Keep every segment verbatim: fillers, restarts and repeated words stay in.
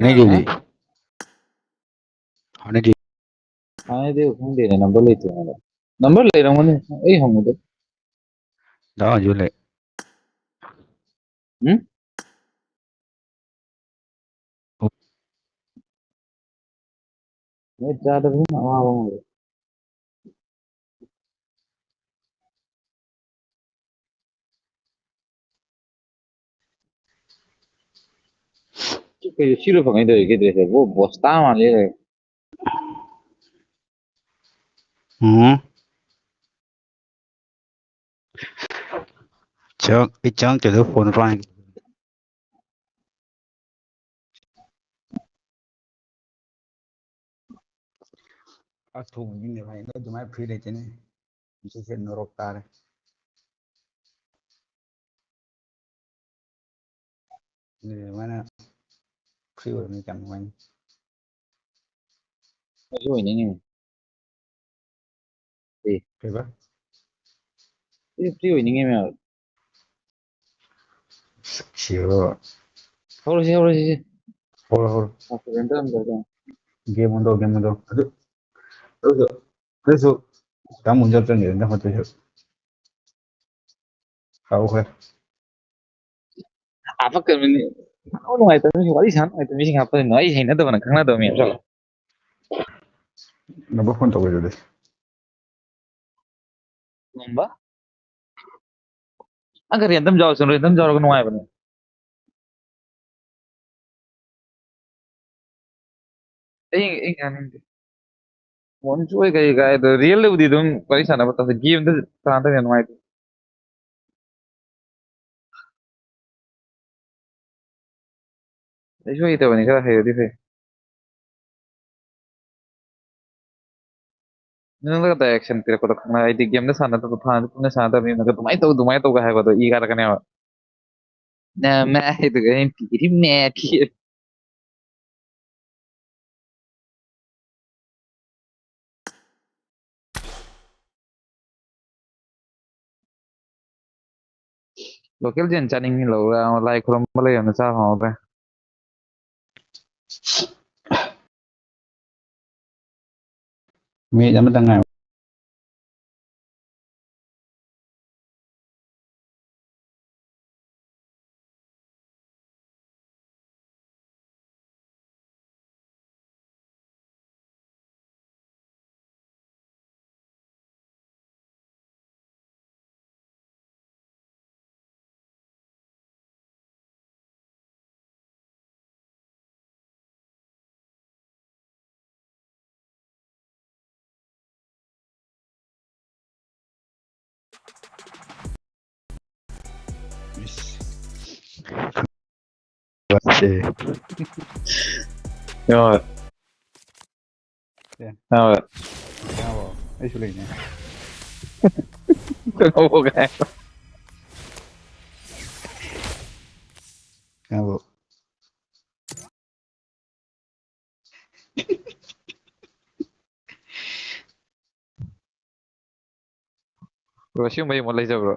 ꯅꯪꯒꯤꯗꯤ? ꯍꯥꯟꯅꯗꯤ꯫ ꯍꯥꯟꯅꯗꯤ ꯈꯪꯗꯦꯅꯦ, ꯅꯝꯕꯔ ꯂꯩꯇꯦ ꯍꯥꯏꯕ꯫ ꯅꯝꯕꯔ ꯂꯩꯔꯝꯒꯅꯤ, ꯑꯩ ꯍꯪꯕꯗ꯫ ꯗꯥ ꯑꯟꯖꯨ ꯂꯩ꯫ ꯎꯝ? ꯅꯦꯠ ꯌꯥꯗꯕꯅꯤꯅ ꯑꯋꯥꯕ ꯑꯃ ꯑꯣꯏꯔꯦ꯫ ꯁꯤ ꯀꯩꯅꯣ, ꯁꯤꯔꯣ ꯐꯪꯉꯩ ꯇꯧꯔꯤꯁꯦ? ꯕꯣ-, ꯕꯣꯁꯇꯥ ꯃꯥꯜꯂꯦ꯫ ꯎꯝ꯫ ꯆꯪ-, ꯑꯩ ꯆꯪꯉꯛꯇ꯭ꯔꯦꯗ ꯐꯣꯟ ꯄꯥꯏ-, ꯆꯥꯛ ꯊꯣꯡꯕꯒꯤꯅꯦ ꯚꯥꯏ, ꯅꯣꯏ ꯑꯗꯨꯃꯥꯏꯅ ꯐ꯭ꯔꯤ ꯂꯩꯇꯦꯅꯦ꯫ ꯉꯁꯤꯁꯦ ꯅꯣꯔꯣꯛ ꯇꯥꯔꯦ꯫ ꯑꯗꯨꯗꯤ ꯑꯗꯨꯃꯥꯏꯅ ꯐ꯭ꯔꯤ ꯑꯣꯏꯕꯅꯤ ꯀꯌꯥꯝ ꯅꯨꯡꯉꯥꯏꯅꯤ꯫ ꯑꯩꯁꯨ ꯑꯣꯏꯅꯤꯡꯉꯤꯅꯦ꯫ ꯑꯦ꯫ ꯀꯩꯕ? ꯑꯩꯁꯨ ꯐ꯭ꯔꯤ ꯑꯣꯏꯅꯤꯡꯉꯤꯅꯦ ꯍꯥꯏꯕ꯫ ꯁꯤꯔꯣ꯫ ꯍꯧꯔꯁꯤ, ꯍꯧꯔꯁꯤ, ꯁꯤ꯫ ꯍꯧꯔꯣ, ꯍꯧꯔꯣ꯫ ꯑ, ꯀꯩꯅꯣ ꯇꯧꯔꯝꯗꯥꯏꯗ꯫ ꯒꯦꯝ ꯑꯣꯟꯊꯣꯛ, ꯒꯦꯝ ꯑꯣꯟꯊꯣꯛ꯫ ꯑꯗꯨ, ꯑꯗꯨꯁꯨ, ꯑꯗꯨꯁꯨ ꯇꯥꯃꯣ ꯖꯣꯕ ꯆꯪꯈꯤꯗꯅ ꯍꯣꯠꯇꯣꯏꯁꯨ꯫ ꯍꯧꯈ꯭ꯔꯦ꯫ ꯍꯥꯄꯛꯀꯗꯕꯅꯤ꯫ ꯅꯨꯡꯉꯥꯏꯇꯕ ꯃꯤ, ꯋꯥꯔꯤ ꯁꯥꯟꯅ ꯅꯨꯡꯉꯥꯏꯇꯕ ꯃꯤꯁꯤꯡ ꯍꯥꯞꯄꯛꯀꯗꯕꯅꯤ꯫ ꯑꯩ ꯍꯩꯅꯗꯕꯅ ꯈꯪꯅꯗꯕ ꯃꯤ ꯌꯥꯝ ꯆꯠꯂꯣ꯫ ꯅꯝꯕꯔ ꯐꯣꯟ ꯇꯧꯕꯤꯔꯗꯤ꯫ ꯉꯝꯕ? ꯑꯪꯀ ꯔꯦꯟꯗꯝ ꯌꯥꯎꯔꯁꯨ, ꯔꯦꯟꯗꯝ ꯌꯥꯎꯔꯒ ꯅꯨꯡꯉꯥꯏꯕꯅꯦ꯫ ꯑꯩ, ꯑꯩ ꯉꯥꯡꯅꯤꯡꯗꯦ꯫ ꯐꯣꯟ ꯆꯣꯏ ꯀꯩ ꯀꯥꯏꯗꯣ, ꯔꯤꯌꯦꯜꯗꯕꯨꯗꯤ ꯑꯗꯨꯝ ꯋꯥꯔꯤ ꯁꯥꯟꯅꯕ ꯇꯧꯁꯦ, ꯒꯦꯝꯗ ꯁꯥꯟꯅꯗꯕ ꯌꯥꯝ ꯅꯨꯡꯉꯥꯏꯇꯦ꯫ ꯑꯩꯁꯨ ꯍꯩꯇꯕꯅꯤ, ꯈꯔ ꯍꯩꯔꯗꯤ ꯐꯩ꯫ ꯅꯪꯅꯒ ꯗꯥꯏꯔꯦꯛꯁꯟ ꯄꯤꯔꯛꯄꯗꯣ ꯈꯪꯉꯒ ꯑꯩꯗꯤ ꯒꯦꯝꯗ ꯁꯥꯟꯅꯗꯕ, ꯐꯥꯟꯗ ꯀꯨꯏꯅ ꯁꯥꯟꯅꯗꯕꯅꯤꯅ ꯑꯗꯨꯃꯥꯏꯅ ꯇꯧ, ꯑꯗꯨꯃꯥꯏꯅ ꯇꯧꯒ ꯍꯥꯏꯕꯗꯣ ꯏ ꯀꯥꯔꯛꯀꯅꯦꯕ꯫ ꯅꯃꯥꯏꯗꯨꯒ ꯑꯩꯅ ꯄꯤꯔꯤꯃꯦ ꯊꯤ꯫ ꯂꯣꯀꯦꯜ ꯌꯦꯟ ꯆꯥꯅꯤꯡꯉꯤ, ꯂꯧꯔ ꯂꯥꯏ ꯈꯨꯔꯨꯝꯕ ꯂꯩꯔꯝꯅ ꯆꯥ ꯐꯪꯍꯧꯗ꯭ꯔꯦ꯫ ꯃꯤꯅꯤꯠ ꯑꯃꯇꯪ ꯉꯥꯏꯌꯣ꯫ ꯏꯁ꯫ ꯁꯦ꯫ ꯌꯥꯎꯋꯦ꯫ ꯑꯦ꯫ ꯌꯥꯎꯋꯦ꯫ ꯌꯥꯎꯋꯣ꯫ ꯑꯩꯁꯨ ꯂꯩꯅꯦ꯫ ꯀꯩꯅꯣꯕꯨ ꯀꯥꯏ꯫ ꯌꯥꯎꯋꯣ꯫ ꯕ꯭ꯔꯣ, ꯑꯁꯦꯡꯕꯩ ꯑꯃ ꯂꯩꯖꯕ꯭ꯔꯣ?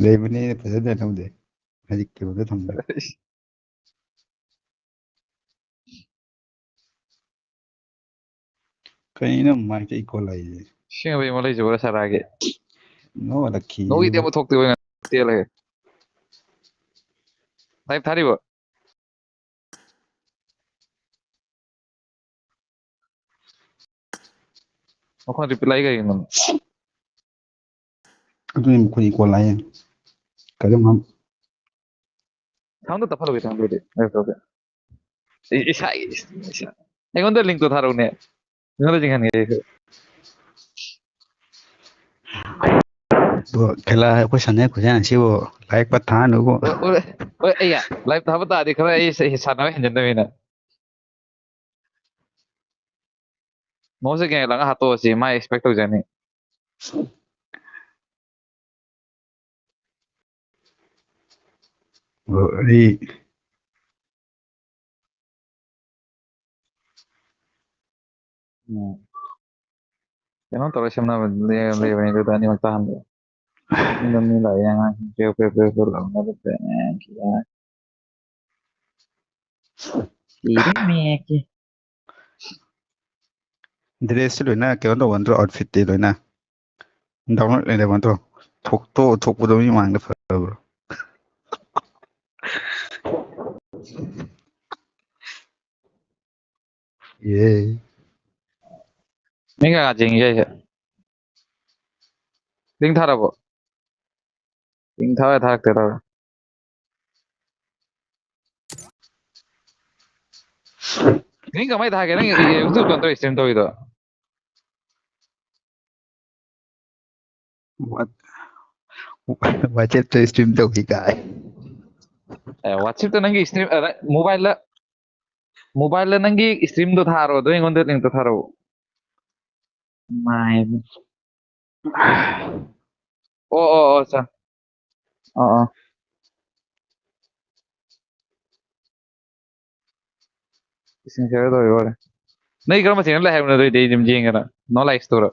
ꯂꯩꯕꯅꯦ, ꯐꯖꯅ ꯊꯝꯗꯦ꯫ ꯍꯧꯖꯤꯛ ꯀꯩꯅꯣꯗ ꯊꯝꯕ꯫ ꯀꯩꯅꯣ ꯃꯥꯏꯛꯇ ꯏꯀꯣ ꯂꯥꯛꯏꯁꯦ? ꯑꯁꯦꯡꯕꯩ ꯑꯃ ꯂꯩꯖꯕ꯭ꯔꯣ ꯁꯥꯔꯥꯒꯤ? No, lucky. ꯅꯣꯏꯒꯤꯗꯤ ꯑꯃ ꯊꯣꯛꯇꯦ, ꯍꯣꯏ, ꯇꯦꯜꯂꯦ꯫ ꯂꯥꯏꯚ ꯊꯥꯔꯤꯕꯣ? ꯃꯈꯣꯟ ꯔꯤꯄ꯭ꯂꯥꯏ ꯀꯩꯒꯤꯅꯣ? ꯑꯗꯨꯅꯤ ꯃꯈꯣꯟ ꯏꯀꯣ ꯂꯥꯛꯑꯦ꯫ ꯀꯩꯅꯣ ꯉꯥꯡ- ꯁꯥꯎꯟꯗꯣ ꯇꯞꯍꯜꯂꯨꯒꯦ, ꯁꯥꯎꯟꯗꯨꯗꯤ꯫ ꯂꯦꯞꯇꯣꯞꯇ꯫ ꯏ-, ꯏꯁꯥꯒꯤ, ꯏꯁꯥ-, ꯑꯩꯉꯣꯟꯗ ꯂꯤꯡꯇꯣ ꯊꯥꯔꯛꯎꯅꯦ꯫ ꯑꯩꯉꯣꯟꯗ ꯆꯤꯡꯍꯟꯒꯦ ꯑꯩꯁꯨ꯫ ꯕ꯭ꯔꯣ, ꯈꯦꯂꯥ ꯑꯩꯈꯣꯏ ꯁꯥꯟꯅ ꯈꯨꯁꯥꯟꯅꯁꯤꯕꯨ ꯂꯥꯏꯔꯤꯛ ꯄꯥ ꯊꯥꯅꯨꯕꯨ꯫ ꯍꯣꯏ, ꯍꯣꯏ, ꯍꯣꯏ, ꯑꯩ ꯂꯥꯏꯚ ꯊꯥꯕ ꯇꯥꯔꯗꯤ ꯈꯔ ꯑꯩ ꯁ-, ꯁꯥꯟꯅꯕ ꯍꯦꯟꯖꯤꯟꯗꯣꯏꯅꯤꯅ꯫ ꯃꯍꯨꯠꯁꯦ ꯀꯩꯅꯣ ꯂꯪꯉ ꯍꯥꯠꯇꯣꯛꯑꯁꯤ, ꯃꯥ ꯑꯦꯛꯁꯄꯦꯛ ꯇꯧꯖꯅꯤ꯫ ꯕ꯭ꯔꯣ, ꯑꯩ ꯎꯝ꯫ ꯀꯩꯅꯣ ꯇꯧꯔ ꯁꯦꯝꯅꯕ ꯂꯩ-, ꯂꯩꯕꯅꯤ, ꯑꯗꯨꯗ ꯑꯅꯤꯃꯛ ꯇꯥꯍꯟꯕ꯫ ꯃꯤꯗꯣ ꯃꯤ ꯂꯥꯛꯑꯦ, ꯑꯉꯥꯡꯁꯤꯡ ꯄ꯭ꯔꯦꯎ ꯄ꯭ꯔꯦꯎ ꯄ꯭ꯔꯦꯎ ꯄ꯭ꯔꯦꯎ ꯂꯥꯎꯅꯔꯦ꯫ ꯏꯔꯦ ꯃꯦꯛꯀꯤ꯫ Dress ꯁꯤ ꯂꯣꯏꯅ ꯀꯩꯅꯣ ꯇꯧꯕ ꯅꯠꯇ꯭ꯔꯣ? Outfit ꯇꯤ ꯂꯣꯏꯅ download ꯂꯩꯅꯕ ꯅꯠꯇ꯭ꯔꯣ? ꯊꯣꯛꯇꯣ-, ꯊꯣꯛꯄꯗꯣ ꯃꯤ ꯃꯥꯡꯗ ꯐꯔꯕ꯭ꯔꯣ? ꯌꯦ꯫ ꯃꯤ ꯀꯌꯥ ꯆꯤꯡꯒꯦ ꯍꯥꯏꯁꯦ? Link ꯊꯥꯔꯕꯣ? Link ꯊꯥꯔ ꯊꯥꯔꯛꯇꯦ ꯇꯧꯔꯦ꯫ Link ꯀꯃꯥꯏ ꯊꯥꯒꯦ? ꯅꯪ YouTube ꯀꯩꯅꯣ ꯇꯧꯔꯤ, stream ꯇꯧꯔꯤꯗꯣ? What? WhatsApp ꯇ stream ꯇꯧꯈꯤ ꯀꯥꯏ꯫ ꯑꯦ, WhatsApp ꯇ ꯅꯪꯒꯤ stream, ꯑ, mobile ꯗ, mobile ꯗ ꯅꯪꯒꯤ stream ꯗꯣ ꯊꯥꯔꯣ, ꯑꯗꯨ ꯑꯩꯉꯣꯟꯗ link ꯇꯣ ꯊꯥꯔꯛꯑꯣ꯫ ꯃꯥꯏ꯫ ꯑꯣ, ꯑꯣ, ꯑꯣ, ꯑꯠꯆꯥ꯫ ꯑꯣ, ꯑꯣ꯫ Screen share ꯇꯧꯔꯤ ꯑꯣꯏꯔꯦ꯫ ꯅꯪ ꯀꯔꯝꯕ channel ꯂꯩ ꯍꯥꯏꯕꯅꯣ? ꯑꯗꯨꯏꯗꯤ ꯑꯩ ꯑꯗꯨꯝ ꯌꯦꯡꯒꯦꯅ꯫ No likes ꯇꯧꯔ꯫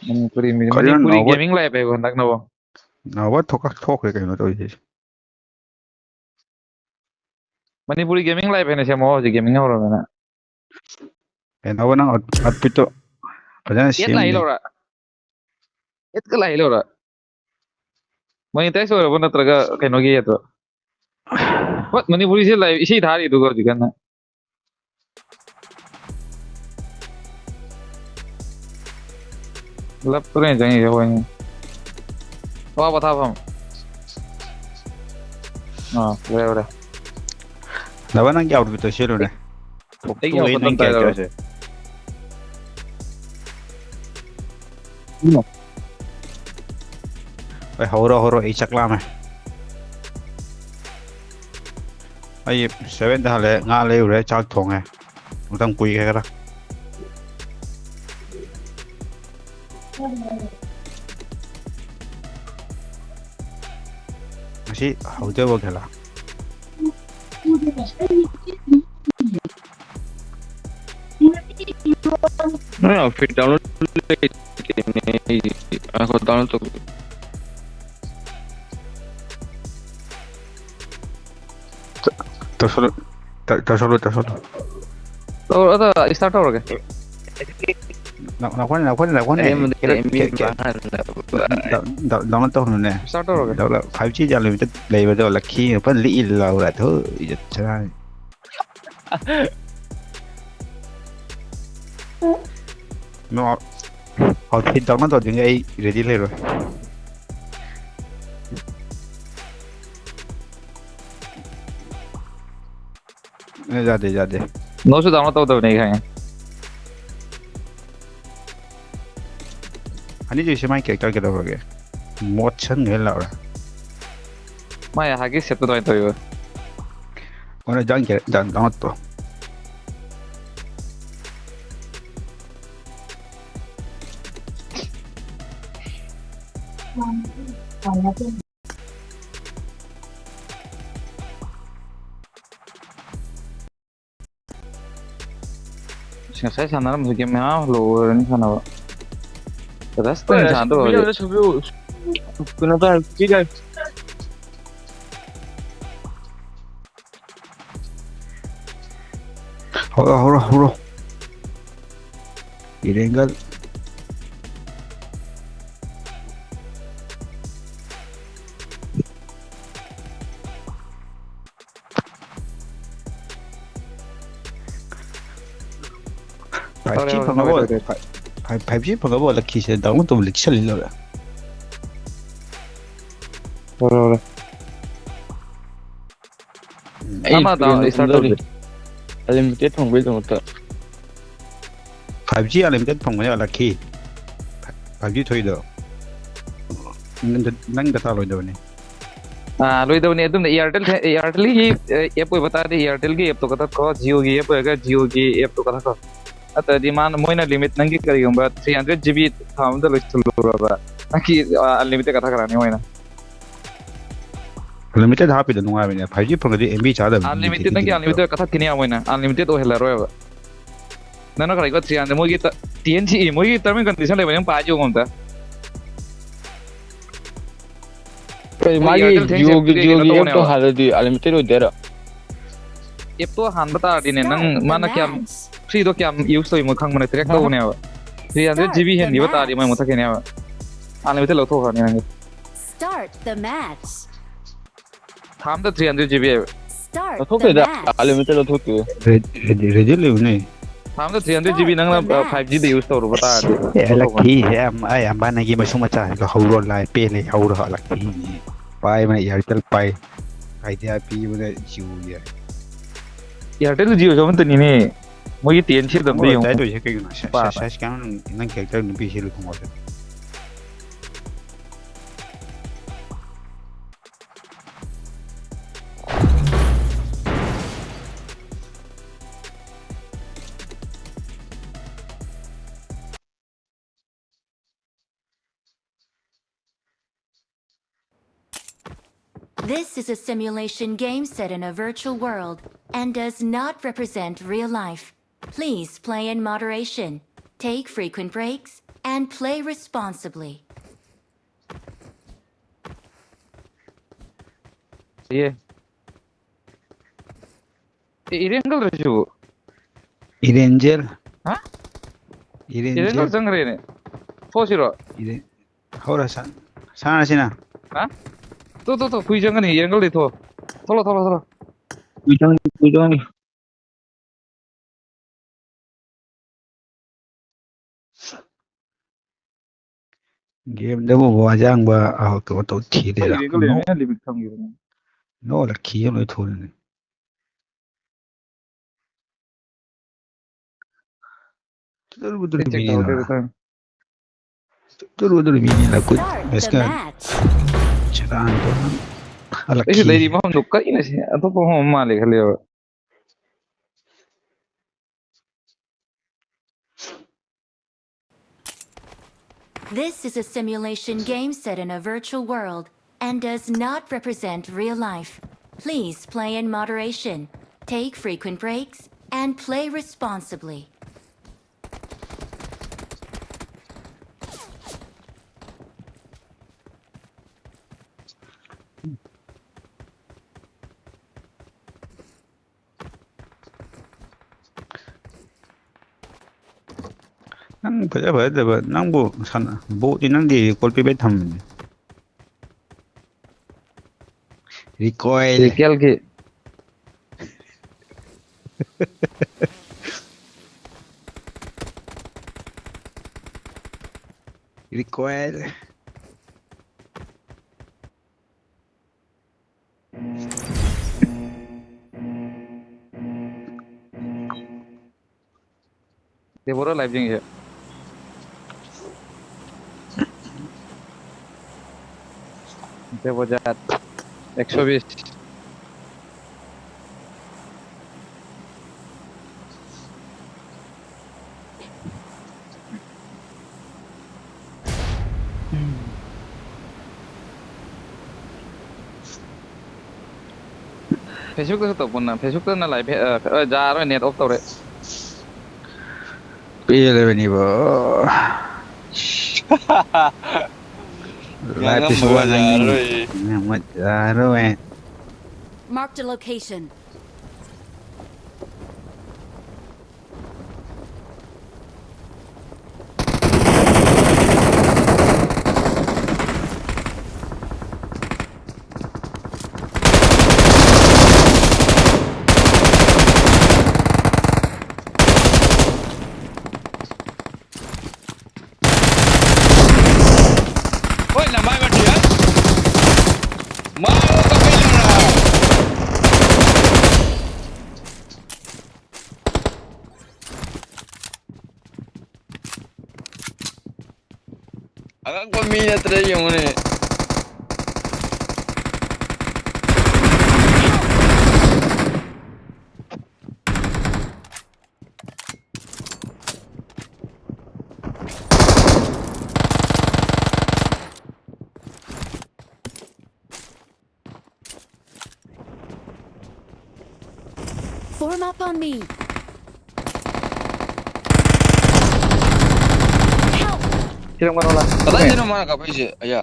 ꯃꯅꯤꯄꯨꯔꯤ, ꯀꯔꯤꯅꯣ ꯃꯅꯤꯄꯨꯔꯤ ꯅꯥꯎꯕ? Gaming Live ꯍꯥꯏꯕ ꯍꯟꯗꯛꯅꯕꯣ꯫ ꯅꯥꯎꯕ ꯊꯣꯛꯈ꯭ꯔꯦ ꯀꯩꯅꯣ ꯇꯧꯔꯤꯁꯦ꯫ ꯃꯅꯤꯄꯨꯔꯤ Gaming Live ꯍꯥꯏꯅ ꯁꯦꯝꯃꯣ, ꯍꯧꯖꯤꯛ gaming ꯍꯧꯔꯕꯅꯤꯅ꯫ ꯑꯦ, ꯅꯥꯎꯕ, ꯅꯪ outfit ꯇꯣ ꯐꯖꯅ ꯁꯦꯝꯃꯤꯅꯦ꯫ Ad ꯂꯥꯛꯏ ꯂꯧꯔ? Ad ꯀ ꯂꯥꯛꯏ ꯂꯧꯔ? Monetize ꯑꯣꯏꯔꯕꯣ ꯅꯠꯇ꯭ꯔꯒ ꯀꯩꯅꯣꯒꯤ ad ꯔꯣ? What? ꯃꯅꯤꯄꯨꯔꯤꯁꯦ live ꯏꯁꯩ ꯊꯥꯔꯤꯗꯨꯒ ꯍꯧꯖꯤꯛ ꯀꯟꯅ꯫ ꯂꯞꯇꯅꯦ ꯆꯪꯉꯤꯁꯦ ꯑꯩꯈꯣꯏꯅꯤ꯫ ꯑꯋꯥ ꯄꯣꯊꯥꯐꯝ꯫ ꯑꯥ, ꯂꯩꯍꯧꯔꯦ꯫ ꯅꯕ, ꯅꯪꯒꯤ outfit ꯇꯣ ꯁꯦꯠꯂꯨꯅꯦ꯫ ꯑꯩꯒꯤ ꯊꯣꯛꯇꯣꯛꯑꯦ outfit ꯅꯪ ꯑꯝꯇ ꯍꯥꯏꯔꯛꯑꯣ꯫ Character ꯁꯦ꯫ ꯎꯝ꯫ ꯍꯣꯏ, ꯍꯧꯔꯣ, ꯍꯧꯔꯣ, ꯑꯩ ꯆꯥꯛ ꯂꯥꯝꯃꯦ꯫ ꯑꯩ seven ꯗ ꯍꯜꯂꯛꯑꯦ, ꯉꯥ ꯂꯩꯔꯨꯔꯦ, ꯆꯥꯛ ꯊꯣꯡꯉꯦ꯫ ꯃꯇꯝ ꯀꯨꯏꯈ꯭ꯔꯦ ꯈꯔ꯫ ꯉꯁꯤ ꯍꯧꯗꯕ ꯈꯦꯂꯥ꯫ ꯅꯣꯏ outfit download ꯂꯩꯇꯦꯅꯦ, ꯑꯩ ꯉꯥꯏꯈꯣ, download ꯇꯧꯒꯦ꯫ ꯇꯧꯁꯜꯂꯨ, ꯇꯧ-, ꯇꯧꯁꯜꯂꯨ, ꯇꯧꯁꯜꯂꯨ꯫ ꯇꯧꯔꯣ, ꯑꯗꯣ start ꯇꯧꯔꯒꯦ꯫ ꯅ-, ꯅꯈꯣꯏꯅ, ꯅꯈꯣꯏꯅ, ꯅꯈꯣꯏꯅ ꯑꯍꯦꯟꯕꯗ ꯀꯦꯔꯣꯠ, ꯃꯤ ꯀꯦ-, ꯀꯦ-, ꯃꯥꯡꯍꯟꯅꯕ꯫ ꯗ-, ꯗ-, download ꯇꯧꯍꯜꯂꯨꯅꯦ꯫ Start ꯇꯧꯔꯒꯦ꯫ Download, five G unlimited ꯂꯩꯕꯗꯣ lucky ꯐꯖꯅ ꯂꯤꯛꯏ ꯂꯥꯎꯔ ꯊꯨ, ꯏꯖꯠ ꯆꯥꯅꯤ꯫ No, outfit download ꯇꯧꯗ꯭ꯔꯤꯉꯩ ꯑꯩ ready ꯂꯩꯔꯣꯏ꯫ ꯑꯦ, ꯌꯥꯗꯦ, ꯌꯥꯗꯦ꯫ ꯅꯣꯠꯁꯨ download ꯇꯧꯗꯕꯅꯦ ꯑꯩ ꯈꯪꯉꯦ꯫ ꯑꯅꯤꯗꯨꯏꯁꯦ ꯃꯥꯏ character ꯀꯩꯗꯧꯔꯒꯦ? Motion ꯍꯦꯛ ꯂꯥꯎꯔꯦ꯫ ꯃꯥꯏ ꯍꯥꯒꯤ ꯁꯦꯠꯇꯣ ꯑꯗꯨꯃꯥꯏꯅ ꯇꯧꯋꯤꯕ꯫ ꯑꯣꯅ ꯖꯥꯡ ꯀꯦ-, ꯖꯥꯡ download ꯇꯧ꯫ ꯉꯁꯥꯏ ꯁꯥꯟꯅꯔꯝꯕꯗꯨ game ꯃꯌꯥꯝ ꯂꯣꯏꯔꯅꯤ ꯁꯥꯟꯅꯕ꯫ Rust ꯍꯣꯏ, ꯑꯣꯏꯅ ꯑꯁ, ꯁꯥꯟꯅꯗꯧꯕ ꯃꯤꯅ ꯍꯧꯖꯤꯛ꯫ ꯑꯝꯇ ꯁꯨꯕꯤꯌꯨ꯫ ꯀꯩꯅꯣ ꯇꯧꯔꯦ, ꯀꯨꯀꯤ ꯇꯥꯏ꯫ ꯍꯧꯔꯣ, ꯍꯧꯔꯣ, ꯍꯧꯔꯣ꯫ ꯏꯔꯦꯡꯒꯜ꯫ Five G ꯍꯧꯔꯦ, ꯍꯧꯔꯦ, ꯐꯪꯉꯕꯣ? ꯍꯧꯔꯦ, ꯍꯧꯔꯦ꯫ Fi-, fi-, five G ꯐꯪꯉꯕꯣ? Lucky ꯁꯦ download ꯇꯧꯕ ꯂꯤꯛꯁꯜꯂꯤ ꯂꯣꯏꯔꯦ꯫ ꯍꯧꯔꯦ, ꯍꯧꯔꯦ꯫ ꯎꯝ꯫ ꯑꯩ ꯑꯃ ꯗꯥꯎꯟ ꯄ꯭ꯂꯦꯟꯗ ꯁ꯭ꯇꯥꯔꯠ ꯀꯨꯝꯊꯔꯤ꯫ ꯇꯧꯗ꯭ꯔꯤ꯫ Unlimited ꯐꯪꯕꯩꯗꯃꯛꯇ꯫ Five G unlimited ꯐꯪꯕꯅꯦ lucky꯫ Five G ꯊꯣꯛꯏꯗꯣ꯫ ꯅꯪ, ꯅꯪ data ꯂꯣꯏꯗꯕꯅꯤ꯫ ꯑꯥ, ꯂꯣꯏꯗꯕꯅꯤ꯫ ꯑꯗꯨꯝꯅ Airtel, Airtelꯒꯤ, ꯑꯦ, app ꯑꯣꯏꯕ ꯇꯥꯔꯗꯤ Airtelꯒꯤ appꯇꯣ ꯀꯛꯊꯠꯈ꯭ꯔꯣ, Jioꯒꯤ app ꯑꯣꯏꯔꯒ Jioꯒꯤ appꯇꯣ ꯀꯛꯊꯠꯈ꯭ꯔꯣ꯫ ꯅꯠꯇ꯭ꯔꯗꯤ ꯃꯥꯅ, ꯃꯣꯏꯅ limit, ꯅꯪꯒꯤ ꯀꯔꯤꯒꯨꯝꯕ three hundred GB ꯊꯥ ꯑꯃꯗ ꯂꯣꯏꯁꯤꯜꯂꯨꯔꯕ, ꯅꯪꯒꯤ, ꯑꯥ, unlimited ꯀꯛꯊꯠꯈ꯭ꯔꯅꯤ ꯃꯣꯏꯅ꯫ Unlimited ꯍꯥꯞꯄꯤꯗꯣ ꯅꯨꯡꯉꯥꯏꯕꯅꯦ꯫ Five G ꯐꯪꯉꯗꯤ MB ꯆꯥꯗꯕꯅꯤ꯫ Unlimited, ꯅꯪꯒꯤ unlimited ꯀꯛꯊꯠꯈꯤꯅꯤ ꯃꯣꯏꯅ, unlimited ꯑꯣꯏꯍꯜꯂꯔꯣꯏꯕ꯫ ꯅꯪꯅ ꯀꯔꯤꯒꯨꯝꯕ three hundred, ꯃꯣꯏꯒꯤ ꯇ-, T N C E, ꯃꯣꯏꯒꯤ term and condition ꯂꯩꯕꯅꯦ, ꯅꯪ ꯄꯥꯏ ꯌꯦꯡꯉꯣ ꯑꯝꯇ꯫ ꯀꯩ ꯃꯣꯏ ꯃꯥꯒꯤ Airtel thanks Jioꯒꯤ, appꯀꯤ ꯀꯩꯅꯣ Jioꯒꯤ appꯇꯣ ꯇꯧꯕꯅꯦꯕ꯫ ꯍꯥꯜꯂꯗꯤ unlimited ꯑꯣꯏꯗꯣꯏꯔꯣ? ꯑꯦꯞꯇꯣ ꯍꯥꯟꯕ ꯇꯥꯔꯗꯤꯅꯦ, ꯅꯪ ꯃꯥꯅ ꯀꯌꯥꯝ, ꯐ꯭ꯔꯤꯗꯣ ꯀꯌꯥꯝ ꯌꯨꯁ ꯇꯧꯔꯤꯅꯣ ꯈꯪꯕꯅꯦ, ꯇ꯭ꯔꯦꯛ ꯇꯧꯕꯅꯦꯕ꯫ ꯊ꯭ꯔꯤ ꯍꯟꯗ꯭ꯔꯦꯠ ꯖꯤ ꯕꯤ ꯍꯦꯟꯈꯤꯕ ꯇꯥꯔꯗꯤ ꯃꯣꯏ ꯃꯨꯠꯊꯠꯈꯤꯅꯦꯕ꯫ ꯑꯟꯂꯤꯃꯤꯇꯦꯠ ꯂꯧꯊꯣꯛꯈ꯭ꯔꯅꯤ ꯅꯪꯒꯤ꯫ Start the match. ꯊꯥ ꯑꯝꯗ ꯊ꯭ꯔꯤ ꯍꯟꯗ꯭ꯔꯦꯠ ꯖꯤ ꯕꯤ ꯍꯥꯏꯕ꯫ Start the ꯂꯧꯊꯣꯛꯇꯦꯗ, match. ꯑꯟꯂꯤꯃꯤꯇꯦꯠ ꯂꯧꯊꯣꯛꯇꯦ꯫ ꯔꯦ-, ꯔꯦꯗꯤ-, ꯔꯦꯗꯤ ꯂꯩꯕꯅꯦ꯫ ꯊꯥ ꯑꯝꯗ ꯊ꯭ꯔꯤ ꯍꯟꯗ꯭ꯔꯦꯠ ꯖꯤ ꯕꯤ ꯅꯪꯅ, Start the ꯑ, ꯐꯥꯏꯚ ꯖꯤꯗ ꯌꯨꯁ ꯇꯧꯔꯨꯕ ꯇꯥꯔꯗꯤ ꯑꯦ, ꯂꯧꯊꯣꯛꯈ꯭ꯔꯅꯤ꯫ ꯂꯛꯈꯤ, ꯑꯦ, ꯑꯝ-, ꯑꯩ ꯑꯝꯕꯥꯅꯤꯒꯤ ꯃꯁꯨ ꯃꯆꯥꯁꯤꯡꯗꯣ ꯍꯧꯔꯣ ꯂꯥꯏ ꯄꯦꯜꯂꯦ, ꯍꯧꯔꯣ ꯂꯛꯈꯤꯅꯦ꯫ ꯄꯥꯏꯕꯅ ꯏꯌꯥꯔꯇꯦꯜ ꯄꯥꯏ꯫ ꯑꯥꯏꯗꯤꯌꯥ ꯄꯤꯕꯅ ꯖꯤꯑꯣ ꯌꯥꯏ꯫ ꯏꯌꯥꯔꯇꯦꯜ ꯖꯤꯑꯣꯁꯨ ꯑꯃꯠꯇꯅꯤꯅꯦ꯫ ꯃꯣꯏꯒꯤ ꯇꯦꯟ ꯁꯤꯞꯇ ꯑꯝꯇ ꯈꯣꯡꯒ꯭ꯔꯥꯎ ꯌꯦꯡꯉꯨ꯫ ꯇꯥꯏꯠ ꯑꯣꯏꯁꯦ ꯀꯩꯒꯤꯅꯣ? ꯁꯥ-, ꯁꯥ-, ꯄꯥꯕ꯫ ꯁꯥꯏꯖ ꯀꯌꯥꯅꯣ ꯅꯪ, ꯅꯪ ꯀꯦꯔꯦꯛꯇꯔ ꯅꯨꯄꯤ ꯁꯦꯠꯂꯤ ꯈꯣꯡꯒ꯭ꯔꯥꯎꯁꯦ? This is a simulation game set in a virtual world and does not represent real life. Please play in moderation, take frequent breaks, and play responsibly. ꯌꯦ꯫ ꯑꯦ, ꯏꯔꯦꯡꯒꯜꯔꯣ ꯁꯤꯕꯨ? ꯏꯔꯦꯟꯖꯦꯜ꯫ ꯍꯥ? ꯏꯔꯦꯟꯖꯦꯜ꯫ ꯏꯔꯦꯡꯒꯜ ꯆꯪꯈ꯭ꯔꯦꯅꯦ꯫ ꯊꯣꯛꯑꯁꯤꯔꯣ? ꯏꯔꯦ-, ꯍꯧꯔ ꯁꯥ-, ꯁꯥꯟꯅꯁꯤꯅ꯫ ꯍꯥ? ꯇꯣ, ꯇꯣ, ꯇꯣ, ꯍꯨꯏ ꯆꯪꯒꯅꯤ, ꯏꯔꯦꯡꯒꯜꯗꯤ ꯊꯣꯛꯑꯣ꯫ ꯊꯣꯛꯂꯣ, ꯊꯣꯛꯂꯣ, ꯊꯣꯛꯂꯣ꯫ ꯍꯨꯏ ꯆꯪꯒꯅꯤ, ꯍꯨꯏ ꯆꯪꯒꯅꯤ꯫ ꯒꯦꯝꯗꯕꯨ ꯋꯥꯖꯥꯡꯕ ꯑꯍꯥꯎꯇꯕ ꯇꯧ ꯊꯤ ꯑꯩꯈꯣꯏ ꯂꯩꯔꯦ꯫ ꯏꯔꯦꯡꯒꯜ ꯅꯣ-, ꯂꯩꯔꯝꯃꯦ, ꯂꯤꯃꯤꯠ ꯊꯝꯈꯤꯕꯅꯦ꯫ ꯅꯣ ꯂꯛꯈꯤ ꯑꯃ ꯂꯣꯏ ꯊꯣꯛꯂꯦꯅꯦ꯫ ꯇꯨꯗꯨꯔꯨ ꯕꯨꯗꯨꯔꯨ ꯑꯩ ꯆꯦꯛ ꯃꯤꯅꯤꯅ꯫ ꯇꯧꯍꯧꯗꯦ, ꯕꯇꯔ꯫ ꯇꯨꯗꯨꯔꯨ ꯕꯨꯗꯨꯔꯨ ꯃꯤꯅꯤꯅ ꯀꯨꯠ ꯕꯦꯁꯀ꯫ ꯁꯦꯔꯥꯟ ꯇꯨꯔꯥꯟ꯫ ꯑꯩꯁꯨ ꯍꯜꯂꯛꯈꯤ꯫ ꯂꯩꯔꯤ ꯃꯐꯝꯗꯣ ꯀꯔꯤꯅꯣ ꯁꯤ? ꯑꯇꯣꯞꯄ ꯃꯐꯝ ꯑꯃ ꯃꯥꯜꯂꯦ ꯈꯜꯂꯦꯕ꯫ This is a simulation game set in a virtual world and does not represent real life. Please play in moderation, take frequent breaks, and play responsibly. ꯅꯪ ꯐꯖ ꯐꯖꯗꯕ, ꯅꯪꯕꯨ ꯁꯥꯟꯅ-, ꯕꯣꯠꯅꯤ ꯅꯪꯗꯤ, ꯔꯤꯀꯣꯜ ꯄꯤꯕꯩ ꯊꯝꯕꯅꯤ꯫ ꯔꯤꯀꯣꯏꯜ꯫ ꯔꯤꯀꯦꯜꯒꯤ꯫ ꯔꯤꯀꯣꯏꯜ꯫ ꯗꯦꯕꯣꯔꯥ ꯂꯥꯏꯐ ꯌꯦꯡꯁꯦ꯫ ꯗꯦꯕꯣꯖꯥꯠ ꯑꯦꯛꯁꯣ ꯕꯤꯁ꯫ ꯐꯦꯁꯕꯨꯛꯇꯁꯨ ꯇꯧꯕꯅ, ꯐꯦꯁꯕꯨꯛꯇꯅ ꯂꯥꯏꯚ ꯍꯦ-, ꯑ, ꯌꯥꯔꯣꯏ, ꯅꯦꯠ ꯑꯣꯐ ꯇꯧꯔꯦ꯫ ꯄꯦꯜꯂꯕꯅꯤꯕꯣ꯫ ꯂꯥꯏꯐꯇꯁꯨ ꯋꯥ ꯉꯥꯡꯉꯝꯃꯒ ꯉꯥꯡꯅꯤꯡ-, ꯌꯥꯔꯔꯣꯏ꯫ ꯉꯥꯡꯕ ꯌꯥꯔꯔꯣꯏ꯫ Marked a location. Hoy, na mai mati, ha? Maro ka pela na. ꯑꯉꯛꯄ ꯃꯤ ꯅꯠꯇ꯭ꯔꯦ, ꯌꯦꯡꯉꯨꯅꯦ꯫ Form up on me. Help! ꯁꯤꯔꯪ ꯃꯔꯣꯂꯥ꯫ ꯀꯗꯥꯏꯗꯅꯣ ꯃꯥꯅ ꯀꯥꯞꯄꯛꯏꯁꯦ? ꯑꯌꯥ꯫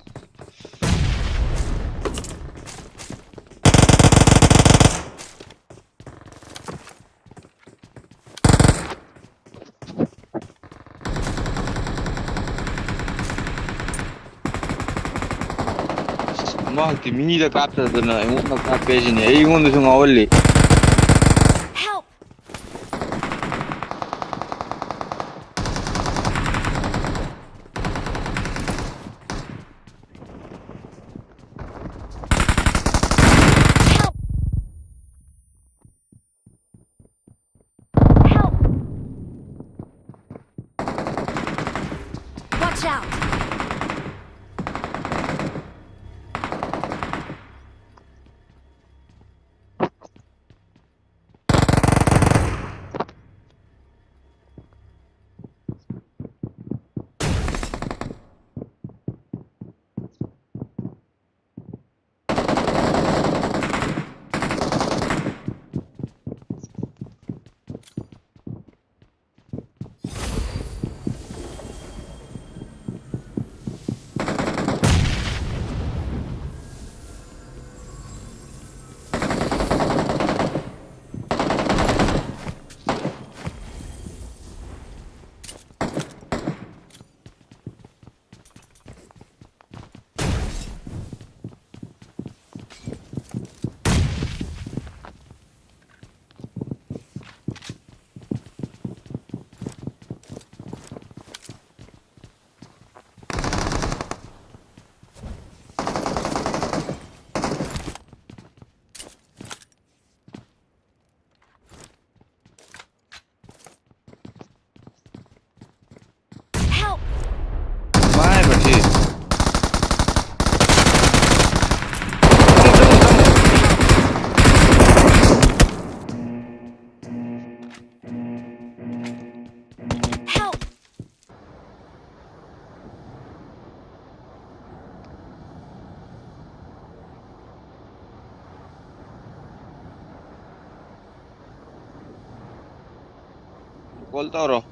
ꯃꯍꯥꯛꯇꯤ ꯃꯤꯗ ꯀꯥꯞꯇꯗꯅ ꯑꯩꯉꯣꯟꯗ ꯀꯥꯞꯄꯦ ꯁꯤꯅꯤ, ꯑꯩꯉꯣꯟꯗꯁꯨ ꯉꯥꯎꯍꯜꯂꯤ꯫ Help! Help! Help! Watch out! Help! ꯃꯥꯏ ꯃꯁꯤ꯫ Help! ꯀꯣꯜ ꯇꯧꯔꯣ꯫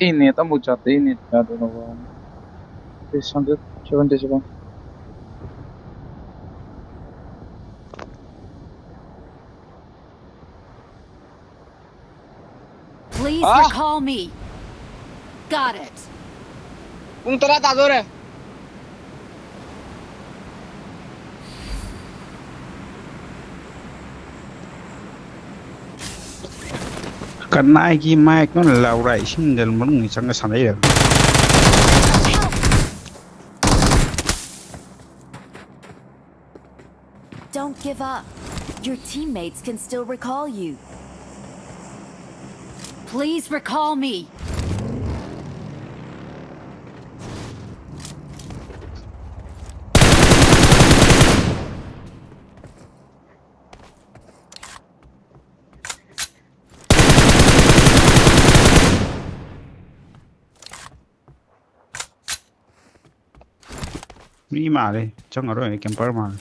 ꯑꯩ ꯅꯦꯠ ꯑꯃꯨꯛ ꯆꯠꯇꯦ, ꯑꯩ ꯅꯦꯠ ꯌꯥꯗꯦ ꯅꯣꯕ꯫ Six hundred, seventy seven. Please Ah! Recall me. Got it. ꯄꯨꯡ ꯇꯔꯥ ꯇꯥꯗꯣꯔꯦ꯫ ꯀꯅꯥꯒꯤ ꯃꯥꯏꯛꯅꯣ ꯂꯥꯎꯔ ꯏꯁꯤꯡꯗ ꯃꯅꯨꯡ ꯆꯪꯉ ꯁꯥꯟꯅꯩꯔ? Don't give up. Your teammates can still recall you. Please recall me. ꯃꯤ ꯃꯥꯜꯂꯦ꯫ ꯆꯪꯉꯔꯣꯏ꯫ ꯀꯦꯝꯄꯔ ꯃꯥꯜꯂꯦ꯫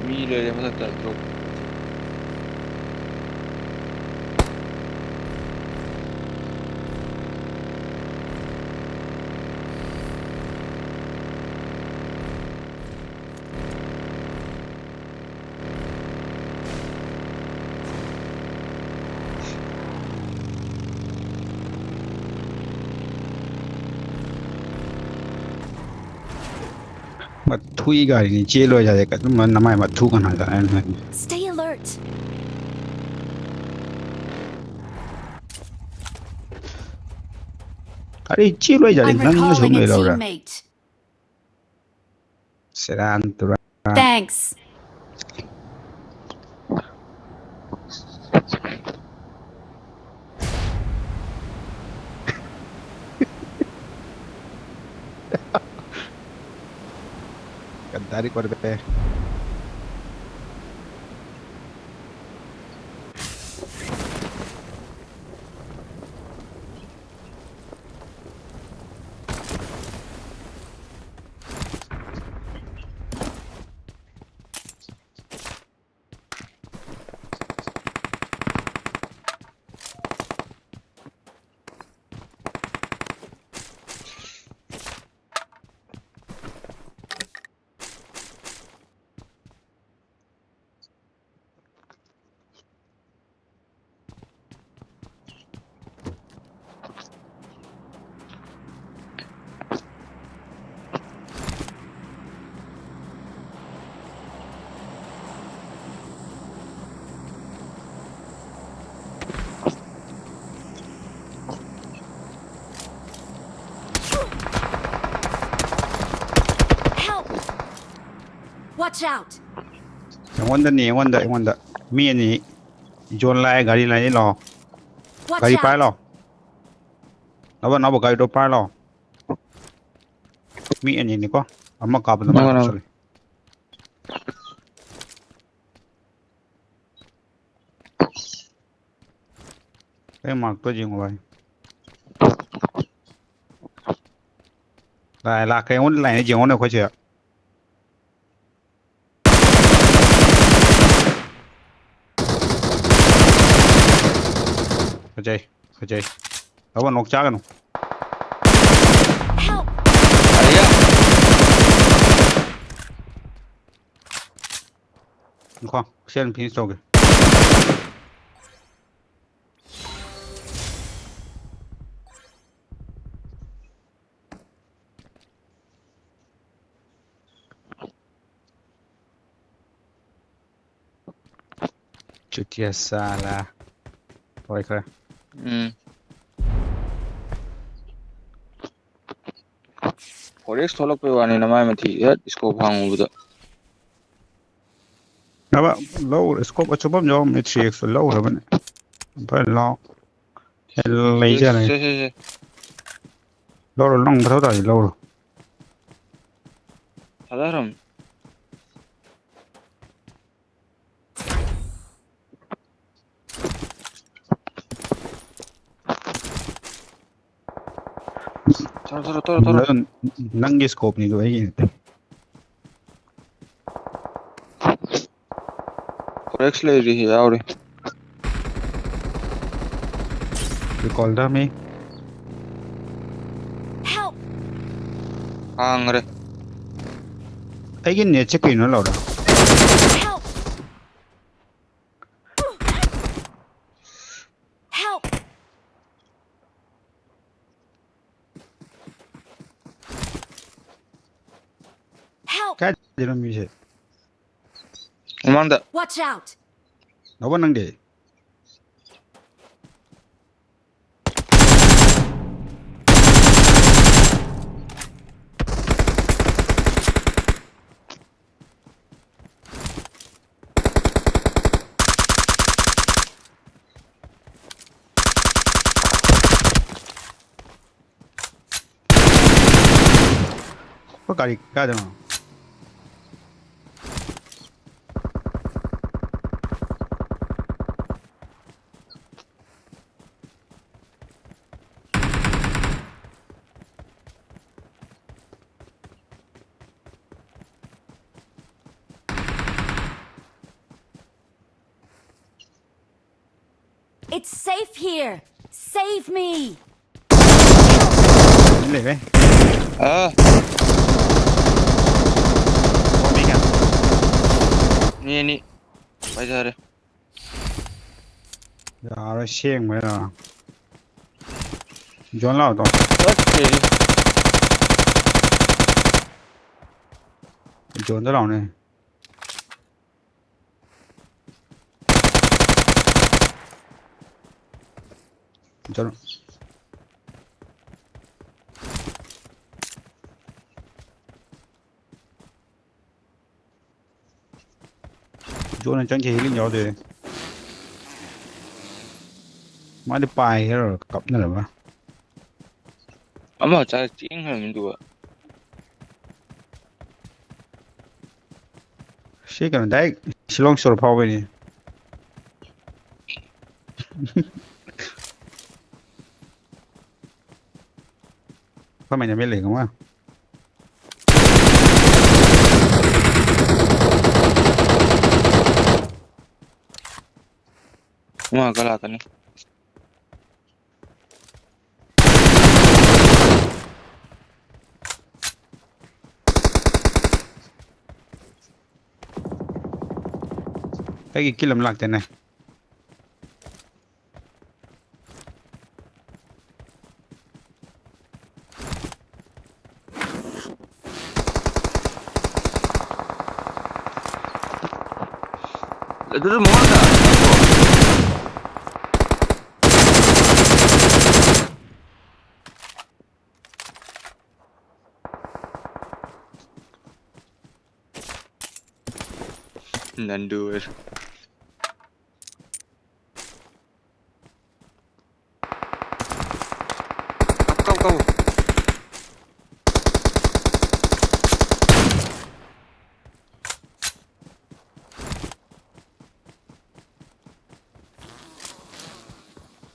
ꯃꯤ ꯂꯩꯔꯦ ꯃꯊꯛꯇ ꯗ꯭ꯔꯣꯞ꯫ ꯃꯊꯨꯏ ꯒꯥꯔꯤꯅꯤ ꯆꯦꯜꯂꯣꯏ ꯌꯥꯗꯦ꯫ ꯀꯔꯝꯕ ꯅꯃꯥꯏ ꯃꯊꯨ ꯀꯅꯥ ꯀꯅꯥ? Stay alert. ꯑꯔꯦ ꯆꯦꯜꯂꯣꯏ ꯌꯥꯗꯦ꯫ I'm ꯅꯪꯅ ꯁꯨꯝ recalling a ꯂꯩꯔꯧꯔꯥ? Teammate. ꯁꯦꯔꯥꯟ ꯇꯨꯔꯥꯟ꯫ Thanks. गद्दारी कर बे। Help! Watch out! ꯑꯩꯉꯣꯟꯗꯅꯤ, ꯑꯩꯉꯣꯟꯗ, ꯑꯩꯉꯣꯟꯗ꯫ ꯃꯤ ꯑꯅꯤ꯫ ꯖꯣꯟ ꯂꯥꯛꯑꯦ, ꯒꯥꯔꯤ ꯂꯥꯛꯑꯦ, ꯂꯥꯛꯑꯣ꯫ Watch ꯒꯥꯔꯤ ꯄꯥꯏꯔ out! ꯂꯥꯛꯑꯣ꯫ ꯅꯕ, ꯅꯕ ꯒꯥꯔꯤꯗꯣ ꯄꯥꯏꯔ ꯂꯥꯛꯑꯣ꯫ ꯃꯤ ꯑꯅꯤꯅꯤꯀꯣ꯫ ꯑꯃ ꯀꯥꯞꯄꯗ ꯃꯥ ꯅꯪꯉꯣ, ꯅꯪꯉꯣ꯫ ꯀꯥꯞꯁꯜꯂꯦ꯫ ꯑꯩ ꯃꯥꯔꯛꯇꯣ ꯌꯦꯡꯉꯣ ꯚꯥꯏ꯫ ꯂꯥꯏ ꯂꯥꯛꯈ꯭ꯔꯦ, ꯑꯩꯉꯣꯟꯗ ꯂꯥꯏꯅ ꯌꯦꯡꯉꯣꯅꯦ ꯑꯩꯈꯣꯏꯁꯦ꯫ ꯐꯖꯩ, ꯐꯖꯩ꯫ ꯇꯧꯕ ꯅꯣꯛ ꯆꯥꯒꯅꯨ꯫ Help! ꯑꯌꯥ! ꯉꯥꯏꯈꯣ, ꯁꯦꯜ ꯐꯤꯅꯤꯁ ꯇꯧꯒꯦ꯫ ꯆꯨꯇꯤꯌꯥ ꯁꯥꯂꯥ꯫ ꯂꯣꯏꯈ꯭ꯔꯦ꯫ ꯎꯝ꯫ ꯐꯣꯔꯦꯛꯁ ꯊꯣꯛꯂꯛꯄꯩ ꯋꯥꯅꯤ, ꯅꯃꯥꯏ ꯃꯊꯤ꯫ ꯍꯦꯠ, ꯁ꯭ꯀꯣꯞ ꯍꯥꯡꯉꯨꯕꯗ꯫ ꯅꯕ, ꯂꯧ-, ꯁ꯭ꯀꯣꯞ ꯑꯆꯧꯕ ꯑꯃ ꯌꯥꯎꯔꯝꯃꯦ, ꯊ꯭ꯔꯤ ꯑꯦꯛꯁꯇꯣ ꯂꯧꯈ꯭ꯔꯕꯅꯦ꯫ ꯐꯔꯦ, ꯂꯥꯎ꯫ ꯁꯦ, ꯂꯩꯖꯔꯦ꯫ ꯁꯦ, ꯁꯦ, ꯁꯦ꯫ ꯂꯧꯔꯣ, ꯅꯪ ꯃꯊꯧ ꯇꯥꯔꯗꯤ ꯂꯧꯔꯣ꯫ ꯊꯧꯔꯣ, ꯊꯧꯔꯣ, ꯊꯧꯔꯣ, ꯊꯧꯔꯣ꯫ ꯑꯗꯨ ꯅꯪꯒꯤ scopeꯅꯤꯗꯣ, ꯑꯩꯒꯤ ꯅꯠꯇꯦ꯫ Four X ꯂꯩꯔꯤ, ꯌꯥꯎꯔꯤ꯫ Recall ꯊꯝꯃꯤ꯫ Help! ꯍꯥꯡꯈ꯭ꯔꯦ꯫ ꯑꯩꯒꯤ netꯁꯦ ꯀꯩꯅꯣ, ꯂꯧꯔ? Help! Help! Help! ꯀꯥꯏꯗꯩꯅꯣ ꯃꯤꯁꯦ? ꯃꯃꯥꯡꯗ꯫ Watch out! ꯅꯧꯕ ꯅꯪꯗꯤ? ꯑꯩꯈꯣꯏ ꯒꯥꯔꯤ ꯀꯥꯏꯗꯅꯣ? It's safe here. Save me. ꯂꯩꯔꯦ꯫ ꯑꯥ꯫ ꯕꯣꯝꯕꯤ ꯀꯌꯥ? ꯃꯤ ꯑꯅꯤ ꯄꯥꯏꯊꯔꯦ꯫ ꯌꯥꯔꯣꯏ, ꯁꯦꯡꯕꯅꯤꯅ꯫ ꯖꯣꯟ ꯂꯥꯛꯑꯣ, ꯇꯣ꯫ ꯑꯁ, ꯀꯦꯔꯤ꯫ ꯖꯣꯟꯗ ꯂꯥꯛꯑꯣꯅꯦ꯫ ꯖꯣꯟ꯫ ꯖꯣꯟꯅ ꯆꯪꯈꯤ, healing ꯌꯥꯎꯗꯦ꯫ ꯃꯥꯗꯤ ꯄꯥꯏꯈ꯭ꯔ ꯀꯞꯅꯔꯕ꯫ ꯑꯃ ꯆꯥ ꯆꯦꯟꯈ꯭ꯔꯕꯅꯤ ꯑꯗꯨꯒ꯫ ꯁꯤ ꯀꯩꯅꯣ direct Shillong store ꯐꯥꯎꯕꯩꯅꯤ꯫ Fue medio mil, como. Vamos acá la tenés. ꯑꯩꯒꯤ ꯀꯤꯜ ꯑꯃ ꯂꯥꯛꯇꯦꯅꯦ꯫ ꯑꯗꯨꯗ ꯃꯉꯣꯟꯗ ꯅꯟꯗꯨ꯫ ꯀꯥꯎ, ꯀꯥꯎ꯫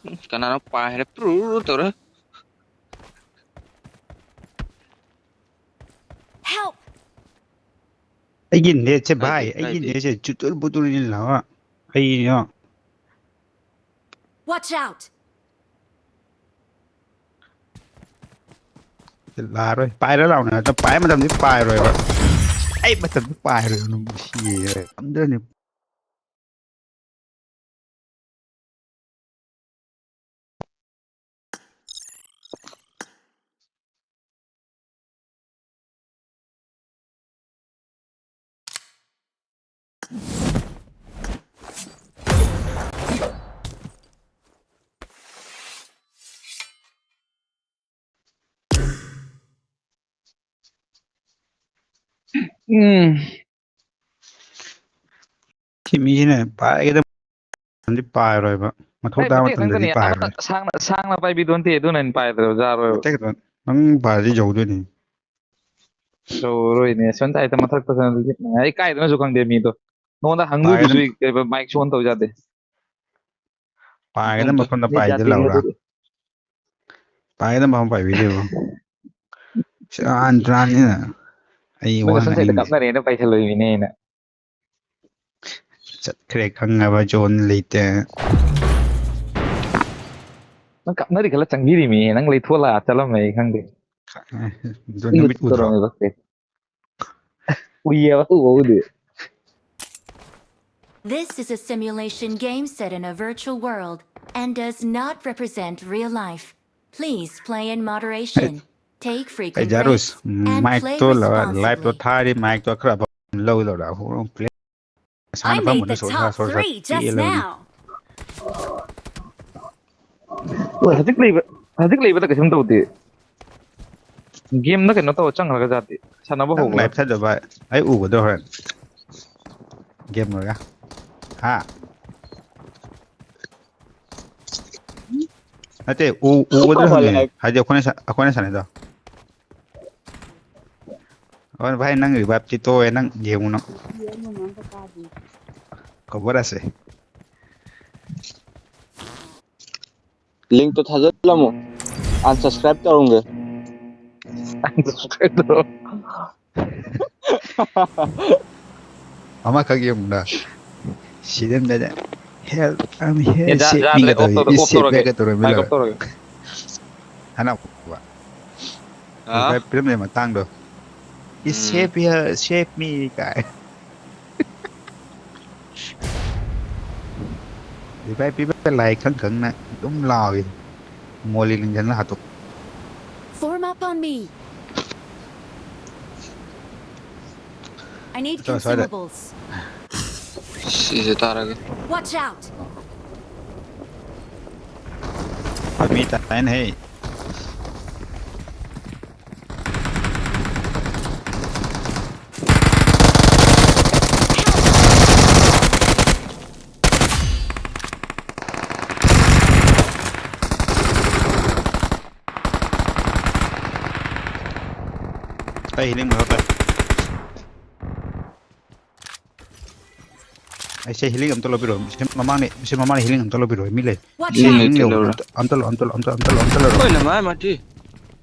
ꯎꯝ, ꯀꯅꯥꯅꯣ ꯄꯥꯏꯔꯦ ꯄ꯭ꯔꯨ ꯇꯧꯔ꯫ Help! ꯑꯩꯒꯤ ꯅꯦꯠꯁꯦ ꯀꯥꯏꯗꯦ, ꯚꯥꯏ, ꯑꯩꯒꯤ ꯀꯥꯏꯗꯦ꯫ ꯅꯦꯠꯁꯦ ꯆꯨꯇꯨꯔ ꯄꯨꯇꯨꯔ ꯏꯜꯂꯒ ꯑꯩꯅ Watch out! ꯂꯥꯛꯑꯔꯣꯏ꯫ ꯄꯥꯏꯔ ꯂꯥꯎꯅ ꯅꯠꯇ ꯄꯥꯏ ꯃꯇꯝꯗꯤ ꯄꯥꯏꯔꯣꯏꯕ꯫ ꯑꯩ ꯃꯇꯝꯗꯤ ꯄꯥꯏꯔꯣꯏꯕ꯫ ꯅꯪꯕꯨ ꯁꯤꯔꯦ꯫ ꯑꯝꯇꯅꯤ꯫ ꯎꯝ꯫ ꯁꯤ ꯃꯤꯁꯤꯅ ꯄꯥꯏꯒꯗꯕ ꯃꯇꯝꯗꯤ ꯄꯥꯏꯔꯣꯏꯕ꯫ ꯃꯊꯧ ꯑꯩ ꯇꯥꯕ ꯃꯇꯦꯛ ꯃꯇꯝꯗꯗꯤ ꯈꯛꯇꯅꯤ, ꯑꯃ ꯄꯥꯏꯔꯣꯏ꯫ ꯁꯥꯡꯅ, ꯁꯥꯡꯅ ꯄꯥꯏꯕꯤꯗꯣ ꯅꯠꯇꯦ, ꯑꯗꯨꯅ ꯑꯩꯅ ꯄꯥꯏꯗ꯭ꯔꯕ ꯌꯥꯔꯣꯏꯕ꯫ ꯃꯇꯦꯛ ꯈꯛꯇ ꯅꯪ ꯄꯥꯏꯔꯗꯤ ꯌꯧꯗꯣꯏꯅꯤ꯫ ꯌꯧꯔꯣꯏꯅꯦ, ꯁꯣꯝꯗ ꯍꯦꯛꯇ ꯃꯊꯛꯇ ꯁꯣꯝꯗ ꯌꯦꯠꯅ-, ꯑꯩ ꯀꯥꯏꯗꯅꯣꯁꯨ ꯈꯪꯗꯦ ꯃꯤꯗꯣ꯫ ꯅꯉꯣꯟꯗ ꯄꯥꯏꯒꯗꯕ ꯍꯪꯗꯣꯏꯗꯨꯁꯨ ꯀꯩꯕ, ꯃꯥꯏꯛꯁꯨ ꯑꯣꯟ ꯇꯧ ꯌꯥꯗꯦ꯫ ꯄꯥꯏꯒꯗꯕ ꯈꯪꯗꯦ, ꯃꯐꯝꯗ ꯅꯦꯠ ꯄꯥꯏꯗ ꯌꯥꯗꯦꯅꯦ ꯂꯥꯎꯔꯥ꯫ ꯑꯗꯨꯗꯤ꯫ ꯄꯥꯏꯒꯗꯕ ꯃꯐꯝ ꯄꯥꯏꯕꯤꯗꯦꯕ꯫ ꯁꯦꯔꯥꯟ ꯇꯨꯔꯥꯟꯅꯤꯅ꯫ ꯑꯩ ꯋꯥ ꯅꯪꯒ ꯁꯟꯁꯦꯠꯇ ꯍꯥꯏꯅꯤꯡꯗꯦ꯫ ꯀꯥꯞꯅꯔꯦꯅ ꯄꯥꯏꯁꯜꯂꯨꯏꯅꯤꯅꯦ ꯑꯩꯅ꯫ ꯆꯠꯈ꯭ꯔꯦ ꯈꯪꯉꯕ ꯖꯣꯟ ꯂꯩꯇꯦ꯫ ꯅꯪ ꯀꯥꯞꯅꯔꯤ ꯈꯜꯂ ꯆꯪꯕꯤꯔꯤꯃꯤ, ꯅꯪ ꯂꯩꯊꯣꯛꯂꯛꯑ ꯆꯠꯂꯝꯃꯦ ꯑꯩ ꯈꯪꯗꯦ꯫ ꯑꯦ, ꯑꯗꯨ ꯅꯨꯃꯤꯠ ꯎꯗ꯭ꯔꯣ? ꯇꯧꯔꯝꯃꯦ ꯕꯛꯁꯦ꯫ ꯎꯏꯌꯦꯕ, ꯎꯕꯕꯨꯗꯤ꯫ This is a simulation game set in a virtual world and does not represent real life. Please play in moderation. Take ꯑꯩ frequent ꯖꯥꯔꯨꯁ, breaks and play ꯃꯥꯏꯛꯇꯣ ꯂꯥꯏꯞꯇꯣ responsibly. ꯊꯥꯔꯤ, ꯃꯥꯏꯛꯇꯣ ꯈꯔ ꯑꯐꯕ ꯂꯧꯗꯧꯔꯥ꯫ Play I made the top three just now. ꯍꯣꯏ, ꯍꯧꯖꯤꯛ ꯂꯩꯕ, ꯍꯧꯖꯤꯛ ꯂꯩꯕꯗ ꯀꯩꯁꯨꯝ ꯇꯧꯗꯦ꯫ ꯒꯦꯝꯗ ꯀꯩꯅꯣ ꯇꯧꯔ ꯆꯪꯈ꯭ꯔꯒ ꯖꯥꯠꯇꯤ ꯁꯥꯟꯅꯕ ꯅꯪ ꯍꯧꯕ꯫ ꯂꯥꯏꯞ ꯊꯥꯖꯕ ꯑꯩ ꯎꯒꯗ꯭ꯔꯣ ꯍꯣꯔꯦꯟ? ꯒꯦꯝ ꯂꯣꯏꯔꯒ꯫ ꯍꯥ? ꯅꯠꯇꯦ, ꯎ-, ꯎꯒꯗ꯭ꯔꯣ ꯍꯪꯉꯦ꯫ ꯍꯥꯏꯗꯤ ꯑꯩꯈꯣꯏꯅ ꯁꯥ-, ꯑꯩꯈꯣꯏꯅ ꯁꯥꯟꯅꯩꯗꯣ꯫ ꯍꯣꯏ ꯚꯥꯏ, ꯅꯪ ꯔꯤꯚꯥꯏꯞꯇꯤ ꯇꯣꯛꯑꯦ, ꯅꯪ ꯌꯦꯡꯉꯨ ꯅꯪ꯫ ꯀꯣꯕꯔ ꯑꯁꯦ꯫ ꯂꯤꯡꯛꯇꯣ ꯊꯥꯖꯤꯜꯂꯝꯃꯣ꯫ ꯑꯟꯁꯕꯁꯀ꯭ꯔꯥꯏꯕ ꯇꯧꯔꯝꯒꯦ꯫ ꯑꯃꯈꯛ ꯌꯦꯡꯉꯨꯗ꯫ ꯁꯤꯔꯝꯗꯥꯏꯗ "Help, I'm here, ꯑꯦ, ꯖꯥ-, save me" ꯖꯥꯗ꯭ꯔꯦ, ꯀ ꯇꯧꯔꯤ꯫ ꯑꯣꯐ ꯇꯧꯔꯣ, "Is save me" ꯑꯣꯐ ꯇꯧꯔꯒꯦ꯫ ꯀ ꯇꯧꯔꯃꯤ ꯃꯥꯏꯛ ꯂꯣꯏꯔꯦ꯫ ꯑꯣꯐ ꯇꯧꯔꯒꯦ꯫ ꯍꯥꯟꯅ ꯍꯥ? ꯔꯤꯚꯥꯏꯞ ꯄꯤꯔꯝꯕꯩ ꯃꯇꯥꯡꯗꯣ꯫ "Is um. save here, save me" ꯀꯥꯏ꯫ ꯔꯤꯚꯥꯏꯞ ꯄꯤꯕ ꯂꯥꯏ ꯈꯪ ꯈꯪꯅ ꯑꯗꯨꯝ ꯂꯥꯎꯏ꯫ ꯃꯣꯂꯤ ꯂꯤꯡꯖꯪꯅ ꯍꯥꯠꯇꯣꯛ꯫ Form up on me. I need Sorry, sorry. consumables. ꯁꯤꯁꯦ ꯇꯥꯔꯒꯦ꯫ Watch out. ꯃꯤ ꯇꯥꯏꯅ ꯍꯦ꯫ ꯑꯩ ꯍꯤꯂꯤꯡ ꯃꯊꯛꯇ꯫ ꯑꯩꯁꯦ ꯍꯤꯂꯤꯡ ꯑꯝꯇ ꯂꯧꯕꯤꯔꯣ꯫ ꯁꯤ ꯃꯃꯥꯡꯅꯦ, ꯁꯤ ꯃꯃꯥꯡꯅꯦ ꯍꯤꯂꯤꯡ ꯑꯝꯇ ꯂꯧꯕꯤꯔꯣ꯫ ꯃꯤ ꯂꯩ꯫ Watch ꯁꯤ out. ꯍꯤꯂꯤꯡ ꯂꯩꯇꯦ, ꯌꯧꯕꯗ ꯂꯧꯔꯣ꯫ ꯑꯝꯇ, ꯑꯝꯇ ꯂꯧ, ꯑꯝꯇ ꯂꯧ, ꯑꯝꯇ ꯂꯧ, ꯑꯝꯇ ꯂꯧ, ꯑꯝꯇ ꯂꯧꯔꯣ꯫ ꯍꯣꯏ, ꯂꯃꯥꯏ ꯃꯥꯇꯤ꯫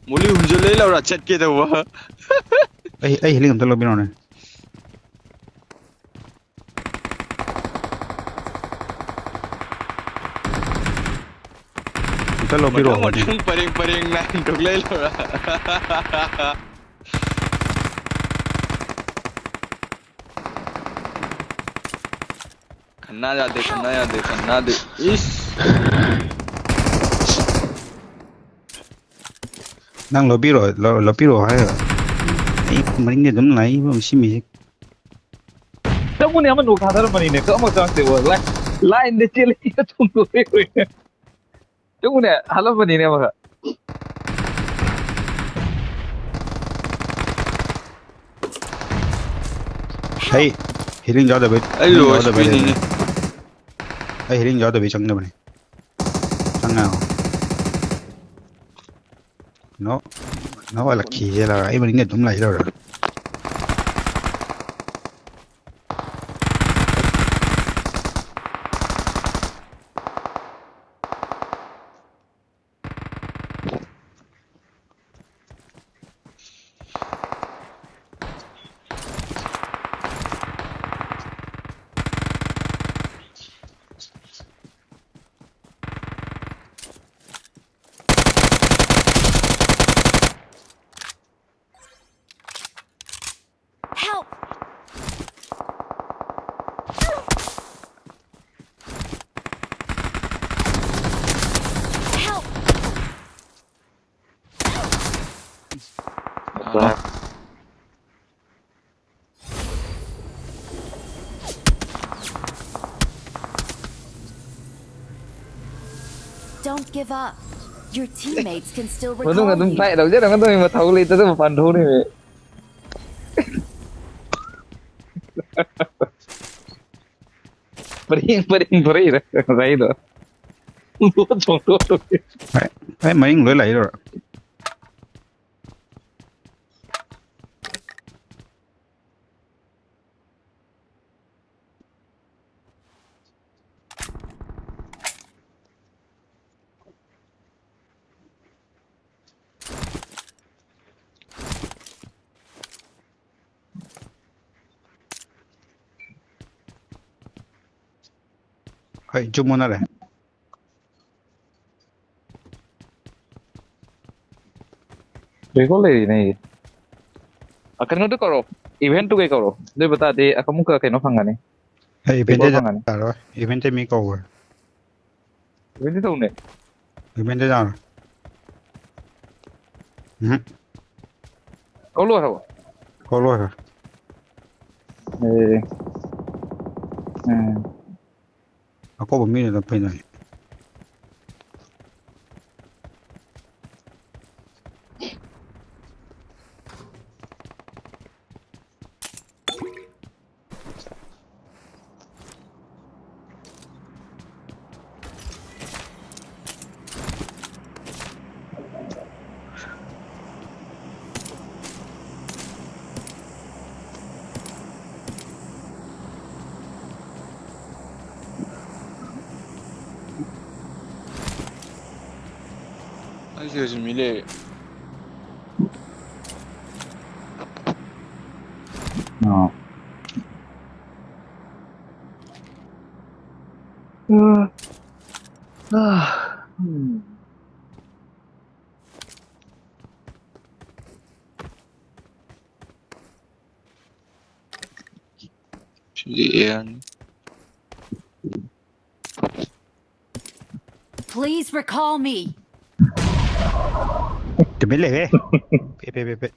ꯃꯣꯂꯤ ꯍꯨꯟꯖꯤꯜꯂꯦ ꯂꯧꯔ ꯆꯠꯀꯦ ꯇꯧꯕ꯫ ꯑꯩ ꯑꯩ ꯍꯤꯂꯤꯡ ꯑꯝꯇ ꯂꯧꯕꯤꯔꯣꯅꯦ꯫ ꯑꯝꯇ ꯂꯧꯕꯤꯔꯣ꯫ ꯃꯊꯪ ꯃꯊꯪ ꯄꯔꯦꯡ ꯄꯔꯦꯡ ꯅꯥꯏꯟ ꯊꯣꯛꯂꯛꯏ ꯂꯧꯔ꯫ ꯈꯟꯅ ꯌꯥꯗꯦ, ꯈꯟꯅ ꯌꯥꯗꯦ, ꯈꯟꯅꯗꯦ꯫ ꯏꯁ꯫ ꯅꯪ ꯂꯧꯕꯤꯔꯣ, ꯂꯧ- ꯂꯧꯕꯤꯔꯣ ꯍꯥꯏꯔꯒ ꯑꯩ ꯃꯅꯤꯡꯗꯤ ꯑꯗꯨꯝ ꯂꯥꯛꯏ ꯁꯤ ꯃꯤꯁꯦ꯫ ꯆꯪꯉꯨꯅꯦ, ꯑꯃ ꯅꯣꯛ ꯊꯥꯗꯔꯝꯕꯅꯤꯅꯦ꯫ ꯀꯛ ꯑꯃ ꯆꯪꯉꯛꯇꯦꯕ꯫ ꯂꯥꯏ- ꯂꯥꯏꯟꯗ ꯆꯦꯜꯂꯛꯏꯒ ꯆꯣꯡꯊꯣꯛꯂꯛꯏ꯫ ꯆꯪꯉꯨꯅꯦ, ꯍꯥꯠꯂꯝꯕꯅꯤꯅꯦ ꯑꯃꯒ꯫ ꯑꯩ ꯍꯤꯂꯤꯡ ꯌꯥꯎꯗꯕꯩ ꯑꯩ ꯍꯤꯂꯤꯡ ꯂꯣ ꯌꯥꯎꯗꯕꯩ ꯁ꯭ꯄꯤꯟꯅꯤꯅꯦ꯫ ꯂꯩꯕꯅꯦ꯫ ꯑꯩ ꯍꯤꯂꯤꯡ ꯌꯥꯎꯗꯕꯩ ꯆꯪꯗꯕꯅꯦ꯫ ꯆꯪꯉꯥ꯫ ꯅꯣ ꯅꯣ ꯂꯛꯈꯤꯁꯦ ꯂꯥꯛꯑ ꯑꯩ ꯃꯅꯤꯡꯗ ꯑꯗꯨꯝ ꯂꯥꯛꯏ ꯂꯧꯔ꯫ Help! Help! Don't give up. Your teammates can still ꯃꯅꯨꯡ recall ꯑꯗꯨꯝ you. ꯐꯥꯏꯠ ꯇꯧꯖꯔꯒ ꯑꯗꯨꯝ ꯃꯊꯧ ꯂꯩꯇꯗ ꯃꯄꯥꯟ ꯊꯣꯛꯎꯅꯦꯃꯤ꯫ ꯄꯔꯦꯡ ꯄꯔꯦꯡ ꯊꯣꯔꯛꯏꯔ ꯉꯁꯥꯏꯗꯣ? ꯂꯣꯠ ꯆꯣꯡꯊꯣꯛ ꯊꯣꯛꯑꯦ꯫ ꯑꯩ ꯃꯅꯤꯡ ꯂꯣꯏ ꯂꯥꯛꯏ ꯂꯧꯔ꯫ ꯍꯣꯏ, ꯖꯨꯝ ꯑꯣꯟꯅꯔꯦ꯫ ꯔꯤꯀꯣꯜ ꯂꯩꯔꯤꯅꯦ ꯑꯩꯒꯤ꯫ ꯑ, ꯀꯩꯅꯣꯗꯣ ꯀꯧꯔꯣ, ꯏꯚꯦꯟ ꯇꯨ ꯀꯩ ꯀꯧꯔꯣ꯫ ꯑꯗꯨ ꯑꯣꯏꯕ ꯇꯥꯔꯗꯤ ꯑꯃꯨꯛꯀ ꯀꯩꯅꯣ ꯐꯪꯒꯅꯤ꯫ ꯑꯩ ꯔꯤꯀꯣꯜ ꯏꯚꯦꯟꯗꯦꯖ ꯐꯪꯒꯅꯤ꯫ ꯌꯥꯔꯣꯏ, ꯏꯚꯦꯟꯗꯦꯖ ꯃꯤ ꯀꯧꯈ꯭ꯔꯦ꯫ ꯏꯚꯦꯟꯗꯦꯖ ꯇꯧꯅꯦ꯫ ꯏꯚꯦꯟꯗꯦꯖ ꯌꯥꯔꯣꯏ꯫ ꯎꯝ꯫ ꯀꯧ ꯂꯣꯏꯈ꯭ꯔꯕꯣ? ꯀꯧ ꯂꯣꯏꯈ꯭ꯔꯦ꯫ ꯑꯦ꯫ ꯎꯝ꯫ ꯑꯀꯧꯕ ꯃꯤꯅ ꯑꯗꯨꯝ ꯐꯩꯅ꯫ ꯑꯩꯁꯦ ꯍꯧꯖꯤꯛ ꯃꯤ ꯂꯩꯔꯦ꯫ ꯑꯥ꯫ ꯎꯝ꯫ ꯁꯤꯗꯤ ꯑꯦꯌꯔꯅꯤ꯫ Please recall me. ꯇꯨꯃꯤꯟ ꯂꯩꯍꯦ꯫ ꯄꯦ, ꯄꯦ, ꯄꯦ, ꯄꯦ꯫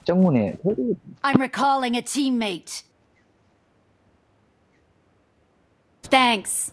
ꯆꯪꯉꯨꯅꯦ꯫ I'm recalling a teammate. Thanks.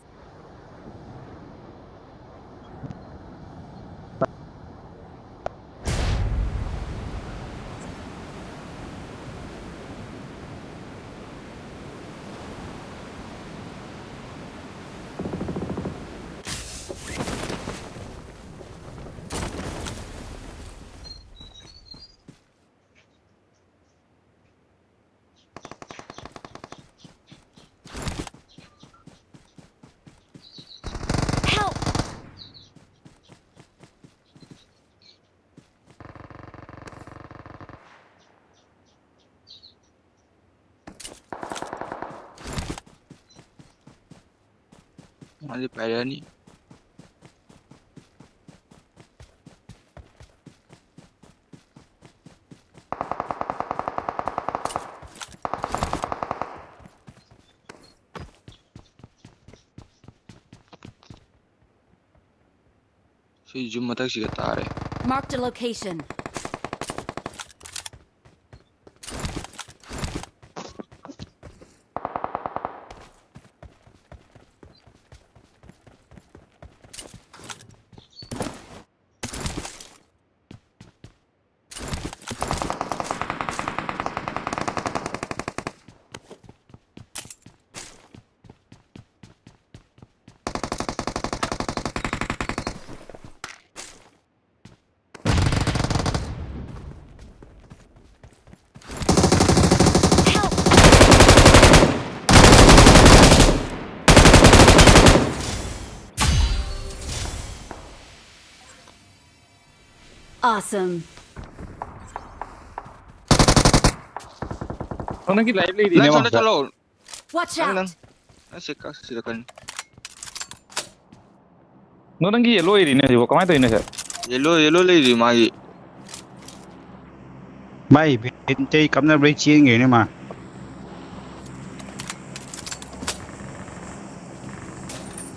ꯃꯥꯗꯤ ꯄꯥꯏꯔꯛꯑꯅꯤ꯫ ꯁꯤ ꯌꯨꯝ ꯃꯊꯛꯁꯤꯗ ꯇꯥꯔꯦ꯫ Marked a location. Awesome. ꯅꯪꯒꯤ ꯂꯥꯏꯐ ꯂꯩꯔꯤꯅꯦ ꯂꯥꯏꯐ ꯃꯥ꯫ ꯁꯣꯝꯗ ꯆꯠꯂꯣ꯫ Watch ꯅꯪ, ꯅꯪ꯫ Out! ꯑꯁ, ꯁꯤ ꯀꯛ-, ꯁꯤꯗ ꯀꯟ-, ꯅꯣ, ꯅꯪꯒꯤ ꯌꯦꯜꯂꯣ ꯑꯣꯏꯔꯤꯅꯦ ꯍꯧꯖꯤꯛꯐꯥꯎ꯫ ꯀꯃꯥꯏꯅ ꯇꯧꯔꯤꯅꯣ ꯁꯦ? ꯌꯦꯜꯂꯣ, ꯌꯦꯜꯂꯣ ꯂꯩꯔꯤ ꯃꯥꯒꯤ꯫ ꯃꯥꯏ ꯚꯦꯟꯇꯩ ꯀꯞꯅꯕꯩ ꯆꯦꯟꯈ꯭ꯔꯦꯅꯦ ꯃꯥ꯫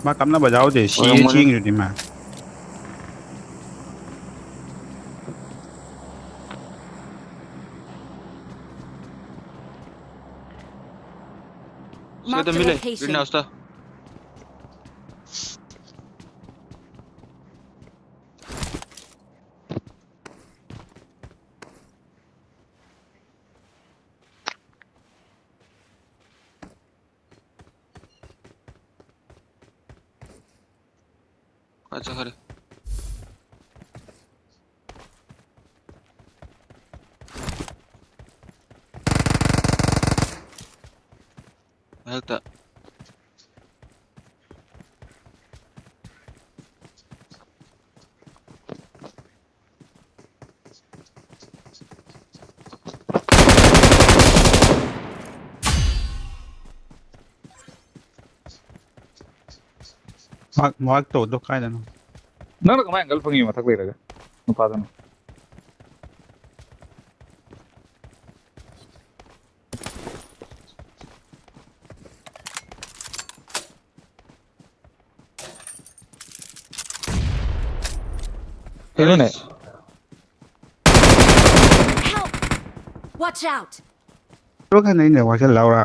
ꯃꯥ ꯀꯞꯅꯕ ꯌꯥꯎꯗꯦ, ꯁꯤꯔꯦ ꯑꯣꯏꯔꯝꯒꯅꯤ꯫ ꯆꯦꯟꯈ꯭ꯔꯤꯗꯨꯗꯤ ꯃꯥ꯫ ꯁꯤꯗ Marked a ꯃꯤ ꯂꯩ, location. Green house ꯇ꯫ ꯀꯥꯏ ꯆꯠꯈ꯭ꯔꯦ? ꯃꯊꯛꯇ꯫ ꯃꯥꯔꯛ ꯃꯥꯔꯛ ꯇꯧꯕꯗꯣ ꯀꯥꯏꯗꯅꯣ? ꯅꯪꯅ ꯀꯃꯥꯏꯅ ꯑꯦꯡꯒꯜ ꯐꯪꯉꯤꯕ ꯃꯊꯛ ꯂꯩꯔꯒ? ꯅꯨꯄꯥꯗꯨꯅ꯫ ꯀꯩꯅꯣꯅꯦ? ꯑꯩꯁ꯫ Help! Watch out! ꯂꯣꯏ ꯈꯟꯅꯩꯅꯦ ꯋꯥꯏꯁꯜ ꯂꯥꯎꯔ꯫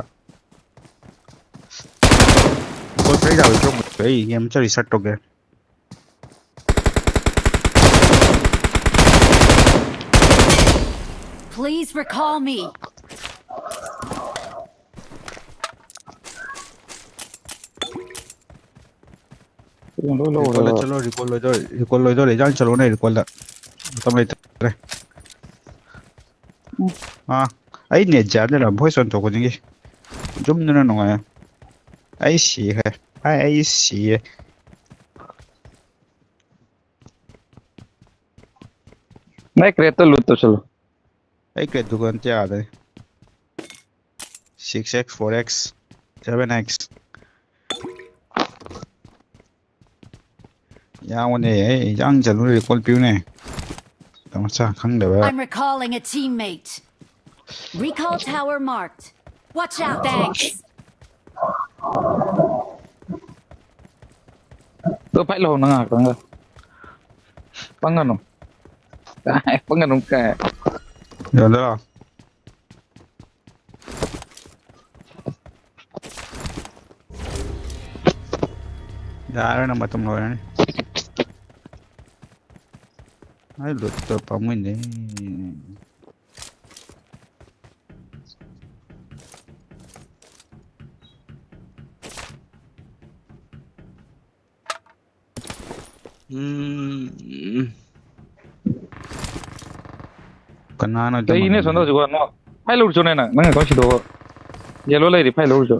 ꯄꯣꯠ ꯆꯩ ꯇꯥꯕ ꯆꯣꯡꯕꯗꯣ ꯑꯩ ꯒꯦꯝ ꯆꯠꯂꯤ ꯁꯠ ꯇꯧꯒꯦ꯫ Please recall me. ꯀꯩꯅꯣ ꯂꯣꯏ ꯔꯤꯀꯣꯜꯗ ꯂꯧꯔꯦꯕ꯫ ꯆꯠꯂꯣ, ꯔꯤꯀꯣꯜ ꯂꯣꯏꯗꯧꯔꯦ, ꯔꯤꯀꯣꯜ ꯂꯣꯏꯗꯧꯔꯦ, ꯏꯟꯖꯥꯡ ꯆꯠꯂꯣꯅꯦ ꯔꯤꯀꯣꯜꯗ꯫ ꯃꯇꯝ ꯂꯩꯇ꯭ꯔꯦ꯫ ꯎꯝ꯫ ꯑꯥ, ꯑꯩ ꯅꯦꯠ ꯌꯥꯗꯦꯗ, ꯚꯣꯏꯁ ꯑꯣꯟ ꯊꯣꯛ ꯈꯨꯗꯤꯡꯒꯤ꯫ ꯖꯨꯝꯗꯨꯅ ꯅꯨꯡꯉꯥꯏ꯫ ꯑꯩ ꯁꯤꯈ꯭ꯔꯦ꯫ ꯑꯩ, ꯑꯩ ꯁꯤꯌꯦ꯫ ꯅꯪ ꯀ꯭ꯔꯦꯠꯇ ꯂꯨꯠ ꯇꯧꯁꯜꯂꯨ꯫ ꯑꯩ ꯀ꯭ꯔꯦꯠ ꯗꯨꯀꯥꯟ ꯌꯥꯗ꯭ꯔꯦ꯫ Six X, four X, seven X꯫ ꯌꯥꯎꯕꯅꯦ, ꯑꯩ ꯏꯟꯖꯥꯡ ꯆꯠꯂꯨꯔꯦ, ꯔꯤꯀꯣꯜ ꯄꯤꯌꯨꯅꯦ꯫ ꯃꯆꯥ ꯈꯪꯗꯕ꯫ I'm recalling a teammate. Recall tower marked. Watch out. Thanks. ꯇꯨ ꯐꯥꯏꯠ ꯂꯧꯍꯧ ꯅꯪ ꯉꯥꯏꯍꯥꯛꯇꯪꯒ꯫ ꯄꯪꯒꯅꯨ꯫ ꯀꯥꯏ, ꯄꯪꯒꯅꯨ ꯀꯥꯏ꯫ ꯌꯥꯗ꯭ꯔꯣ? ꯌꯥꯔꯦ, ꯅꯪ ꯃꯇꯝ ꯂꯣꯏꯔꯅꯤ꯫ ꯑꯩ ꯂꯨꯠꯇꯣ ꯄꯥꯝꯃꯨꯏꯅꯦ꯫ ꯎꯝ꯫ ꯀꯅꯥꯅꯣ ꯑꯗꯨ ꯀꯩꯅꯦ ꯃꯅꯨꯡꯗ? ꯁꯣꯝꯗ ꯍꯧꯖꯤꯛ ꯋꯥ ꯅꯣ? ꯍꯥꯏ ꯂꯧꯔꯨꯆꯣꯅꯦ ꯅꯪ, ꯅꯪ ꯑꯦꯀꯥꯎꯟ ꯁꯤꯗꯣꯛꯑꯣ꯫ ꯌꯦꯜꯂꯣ ꯂꯩꯔꯤ, ꯐꯥꯏ ꯂꯧꯔꯨꯆꯣ꯫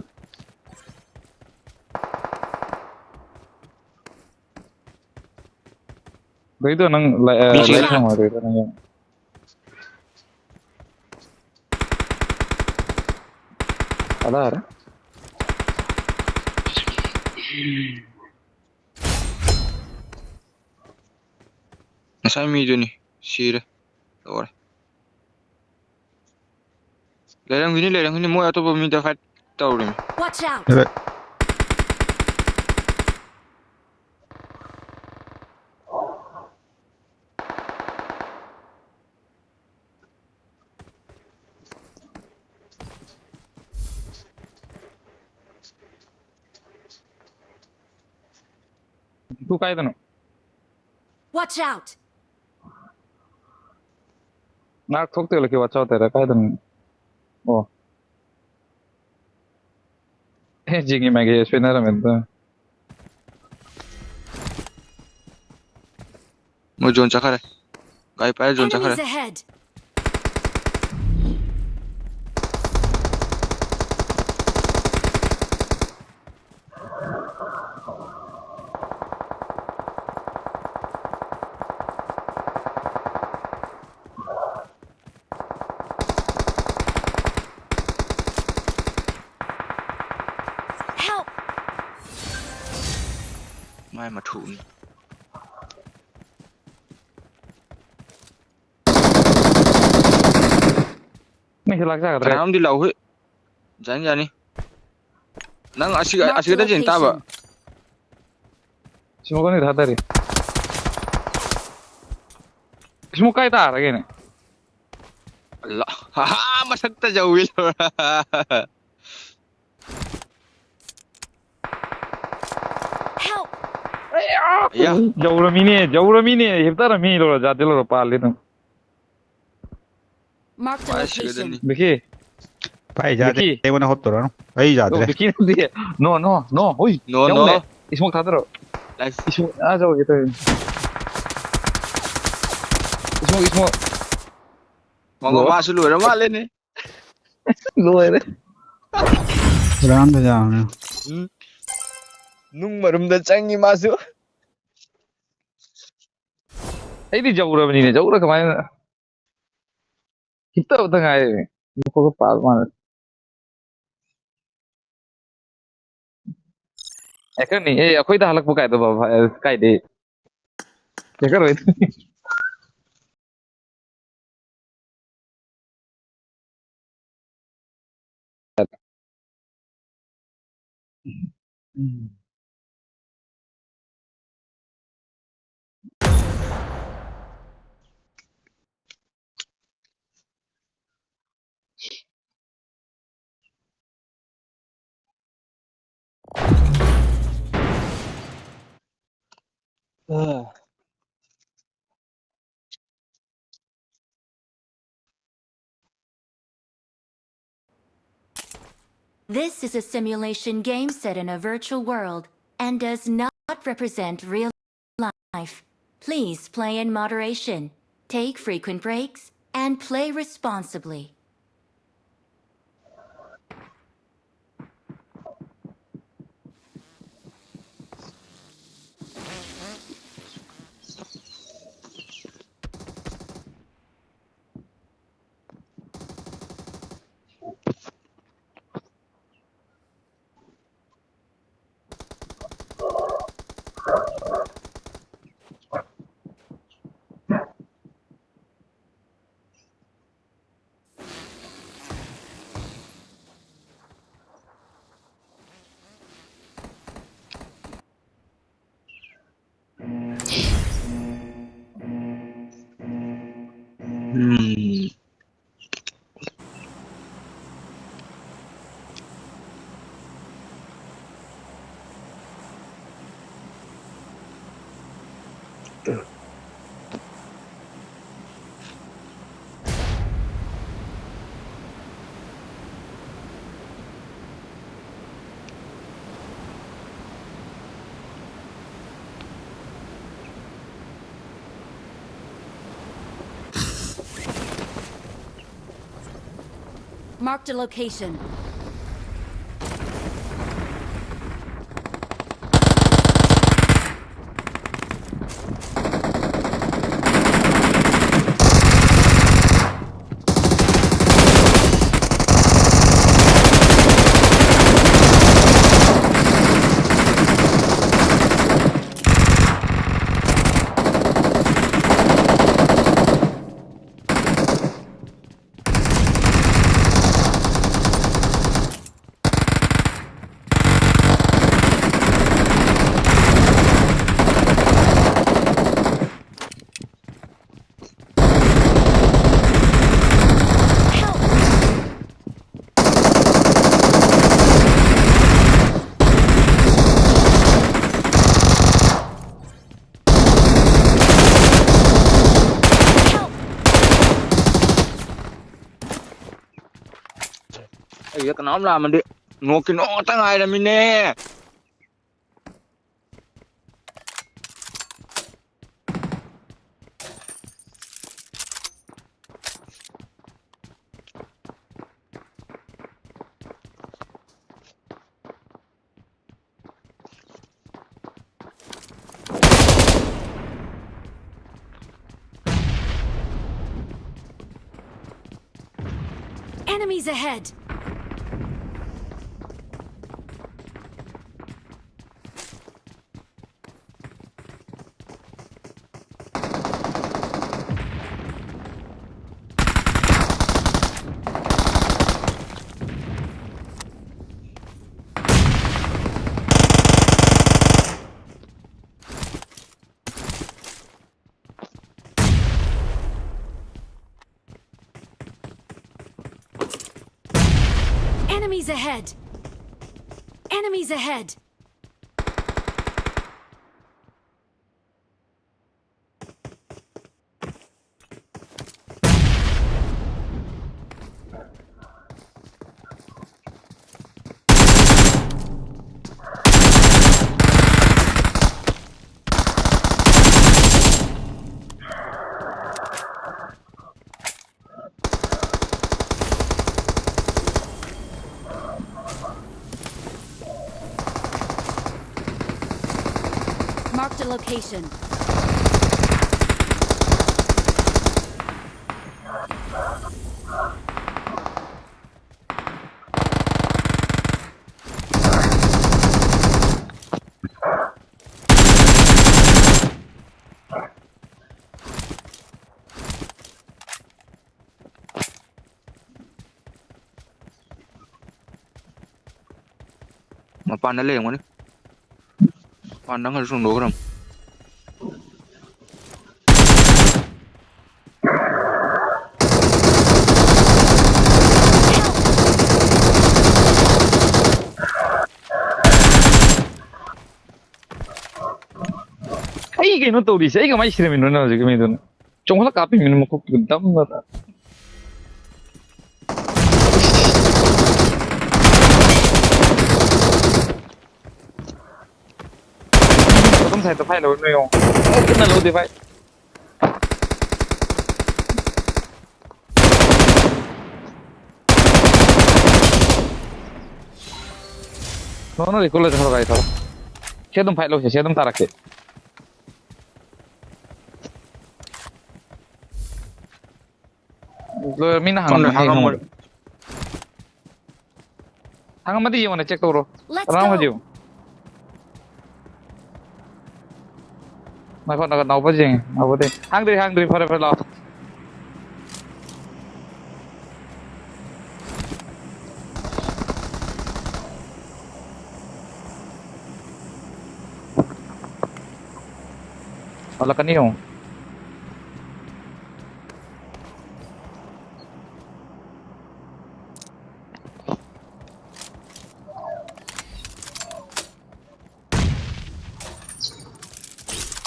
ꯒꯥꯔꯤꯗꯣ ꯅꯪ ꯂꯥꯏ-, ꯑ, ꯃꯤ ꯂꯥꯏ ꯁꯤꯔꯦ꯫ ꯊꯝꯃꯣ ꯒꯥꯔꯤꯗꯣ ꯅꯪ꯫ ꯑꯗꯥꯔ? ꯉꯁꯥꯏ ꯃꯤꯗꯨꯅꯤ꯫ ꯁꯤꯔꯦ꯫ ꯂꯣꯏꯔꯦ꯫ ꯂꯩꯔꯝꯒꯤꯅꯤ, ꯂꯩꯔꯝꯒꯤꯅꯤ꯫ ꯃꯣꯏ ꯑꯇꯣꯞꯄ ꯃꯤꯗ ꯐꯥꯏꯠ ꯇꯧꯔꯤꯃꯤ꯫ Watch out! ꯇꯨ ꯀꯥꯏꯗꯅꯣ? Watch out! ꯉꯥꯛ ꯊꯣꯛꯇꯦ ꯂꯛꯀꯤ꯫ Watch out ꯇꯧꯔꯦ꯫ ꯀꯥꯏꯗꯅꯣ? ꯑꯣ꯫ ꯑꯦ, ꯖꯤꯒꯤ ꯃꯥꯏꯒꯤ ꯁꯣꯏꯅꯔꯝꯃꯦ ꯑꯗꯨ꯫ ꯃꯣꯏ ꯖꯣꯟ ꯆꯠꯈꯔꯦ꯫ ꯒꯥꯔꯤ ꯄꯥꯏꯔ ꯖꯣꯟ ꯆꯠꯈꯔꯦ꯫ Enemies ahead! Help! ꯃꯥꯏ ꯃꯊꯨꯞꯅꯤ꯫ ꯃꯩꯁꯦ ꯂꯥꯛꯆꯒꯗ꯭ꯔꯦ꯫ ꯀꯅꯥꯅꯣꯝꯗꯤ ꯂꯥꯎꯍꯦ꯫ ꯌꯥꯅꯤ, ꯌꯥꯅꯤ꯫ ꯅꯪ ꯑꯁꯤ, Marked ꯑꯁꯤꯗ ꯆꯦꯟ ꯇꯥꯕ꯫ Location. ꯁ꯭ꯃꯣꯛ ꯑꯅꯤ ꯊꯥꯗꯔꯤ꯫ ꯁ꯭ꯃꯣꯛ ꯀꯥꯏ ꯇꯥꯔꯒꯦꯅꯦ? ꯑꯜꯂꯥ꯫ ꯍꯥ, ꯃꯁꯛꯇ ꯌꯧꯏ ꯂꯧꯔ꯫ Help! ꯑꯌꯥ꯫ ꯌꯧꯔꯃꯤꯅꯦ, ꯌꯧꯔꯃꯤꯅꯦ, ꯍꯤꯞꯇꯔꯃꯤ ꯂꯧꯔ, ꯖꯥꯗꯤ ꯂꯧꯔ, ꯄꯥꯜꯂꯤ ꯑꯗꯨꯝ꯫ Marked a my location. ꯁꯤꯒꯗꯅꯤ꯫ ꯕꯤꯀꯤ꯫ ꯄꯥꯏ ꯌꯥꯗꯦ꯫ ꯕꯤꯀꯤ꯫ ꯑꯩꯉꯣꯟꯗ ꯍꯣꯞ ꯇꯧꯔꯛꯑꯅꯨ꯫ ꯑꯩ ꯑꯣ, ꯌꯥꯗ꯭ꯔꯦ꯫ ꯕꯤꯀꯤ ꯅꯠꯇꯦ꯫ No, no, no, ꯍꯣꯏ꯫ No, no꯫ ꯌꯥꯎꯅꯦ꯫ ꯏꯁꯃꯣꯛ ꯊꯥꯗꯔꯣ꯫ Nice꯫ ꯏꯁꯃꯣꯛ ꯑꯥ ꯌꯧꯒꯦ ꯇꯧꯔꯤꯅꯦ꯫ ꯏꯁꯃꯣꯛ, ꯏꯁꯃꯣꯛ꯫ ꯃꯉꯣ ꯂꯣꯏ꯫ ꯃꯥꯁꯨ ꯂꯣꯏꯔ ꯃꯥꯜꯂꯦꯅꯦ꯫ ꯂꯣꯏꯔꯦ꯫ ꯍꯨꯔꯥꯟꯕ ꯌꯥꯎꯔꯦ꯫ ꯎꯝ꯫ ꯅꯨꯡ ꯃꯔꯨꯝꯗ ꯆꯪꯉꯤ ꯃꯥꯁꯨ꯫ ꯑꯩꯗꯤ ꯌꯧꯔꯕꯅꯤꯅꯦ, ꯌꯧꯔ ꯀꯃꯥꯏꯅ? ꯍꯤꯞꯇꯕꯇ ꯉꯥꯏꯔꯦ꯫ ꯃꯈꯣꯡꯒ ꯄꯥꯜ ꯃꯥꯜꯂꯦ꯫ ꯍꯦꯀꯔꯅꯤ꯫ ꯑꯦ, ꯑꯩꯈꯣꯏꯗ ꯍꯜꯂꯛꯄ ꯀꯥꯏꯗꯣ ꯕꯕꯥ, ꯀꯥꯏꯗꯩ? ꯍꯦꯀꯔ ꯑꯣꯏ꯫ Mm. Ah. This is a simulation game set in a virtual world and does not represent real life. Please play in moderation, take frequent breaks, and play responsibly. Hmm. Marked a location. ꯑꯩꯗ ꯀꯅꯥꯝ ꯂꯥꯛꯑꯝꯃꯗꯤ ꯅꯣꯛꯀꯤ knock ꯉꯥꯛꯇ ꯉꯥꯏꯔꯝꯃꯤꯅꯦ꯫ Enemies ahead! Enemies ahead! Enemies ahead! Marked a location. ꯃꯄꯥꯟꯗ ꯂꯩꯔꯝꯒꯅꯤ꯫ ꯃꯄꯥꯟꯗ ꯉꯁꯤ ꯁꯣꯡꯗꯣꯛꯈ꯭ꯔꯕ꯫ ꯑꯩ ꯀꯩꯅꯣ ꯇꯧꯔꯤꯁꯦ? ꯑꯩ ꯀꯃꯥꯏꯅ ꯁꯤꯔꯝꯃꯤꯅꯣ ꯅꯪ ꯍꯧꯖꯤꯛꯀꯤ ꯃꯤꯗꯨꯅ? ꯆꯣꯡꯈꯠꯂ ꯀꯥꯞꯄꯤꯃꯤꯅ ꯃꯈꯣꯛꯇꯨ ꯗꯝꯅ꯫ ꯁꯥꯏꯠꯇ ꯐꯥꯏꯠ ꯂꯧꯔ ꯅꯣꯏ ꯌꯦꯡꯉꯣ꯫ ꯑꯣ, ꯀꯟꯅ ꯂꯧꯗꯦ ꯚꯥꯏ꯫ ꯅꯣ, ꯅꯣ, ꯔꯤꯀꯣꯜ ꯂꯩꯇ꯭ꯔꯣ, ꯒꯥꯔꯤ ꯊꯧꯔꯣ꯫ ꯁꯤ ꯑꯗꯨꯝ ꯐꯥꯏꯠ ꯂꯧꯁꯦ, ꯁꯤ ꯑꯗꯨꯝ ꯇꯥꯔꯛꯀꯦ꯫ ꯂꯣꯏꯔ ꯃꯤꯅ ꯈꯪꯗꯦ, ꯍꯪꯉꯝꯃꯅꯤ, ꯍꯪꯉꯝꯃꯣꯏ꯫ ꯈꯪꯕ꯭ꯔꯥ? ꯍꯪꯉꯝꯃꯗꯤ ꯌꯦꯡꯉꯣꯅꯦ, ꯆꯦꯛ ꯇꯧꯔꯣ꯫ Let's ꯀꯅꯥꯅꯣ go꯫ ꯍꯧꯖꯤꯛ? ꯉꯥꯏꯈꯣ, ꯉꯥꯏꯈꯣ, ꯅꯥꯎꯕ ꯌꯦꯡꯉꯦ, ꯅꯥꯎꯕꯗꯤ꯫ ꯍꯥꯡꯗ꯭ꯔꯤ, ꯍꯥꯡꯗ꯭ꯔꯤ, ꯐꯔꯦ, ꯐꯔꯦ, ꯂꯥꯛꯑꯣ꯫ ꯍꯜꯂꯛꯀꯅꯤ ꯌꯦꯡꯉꯣ꯫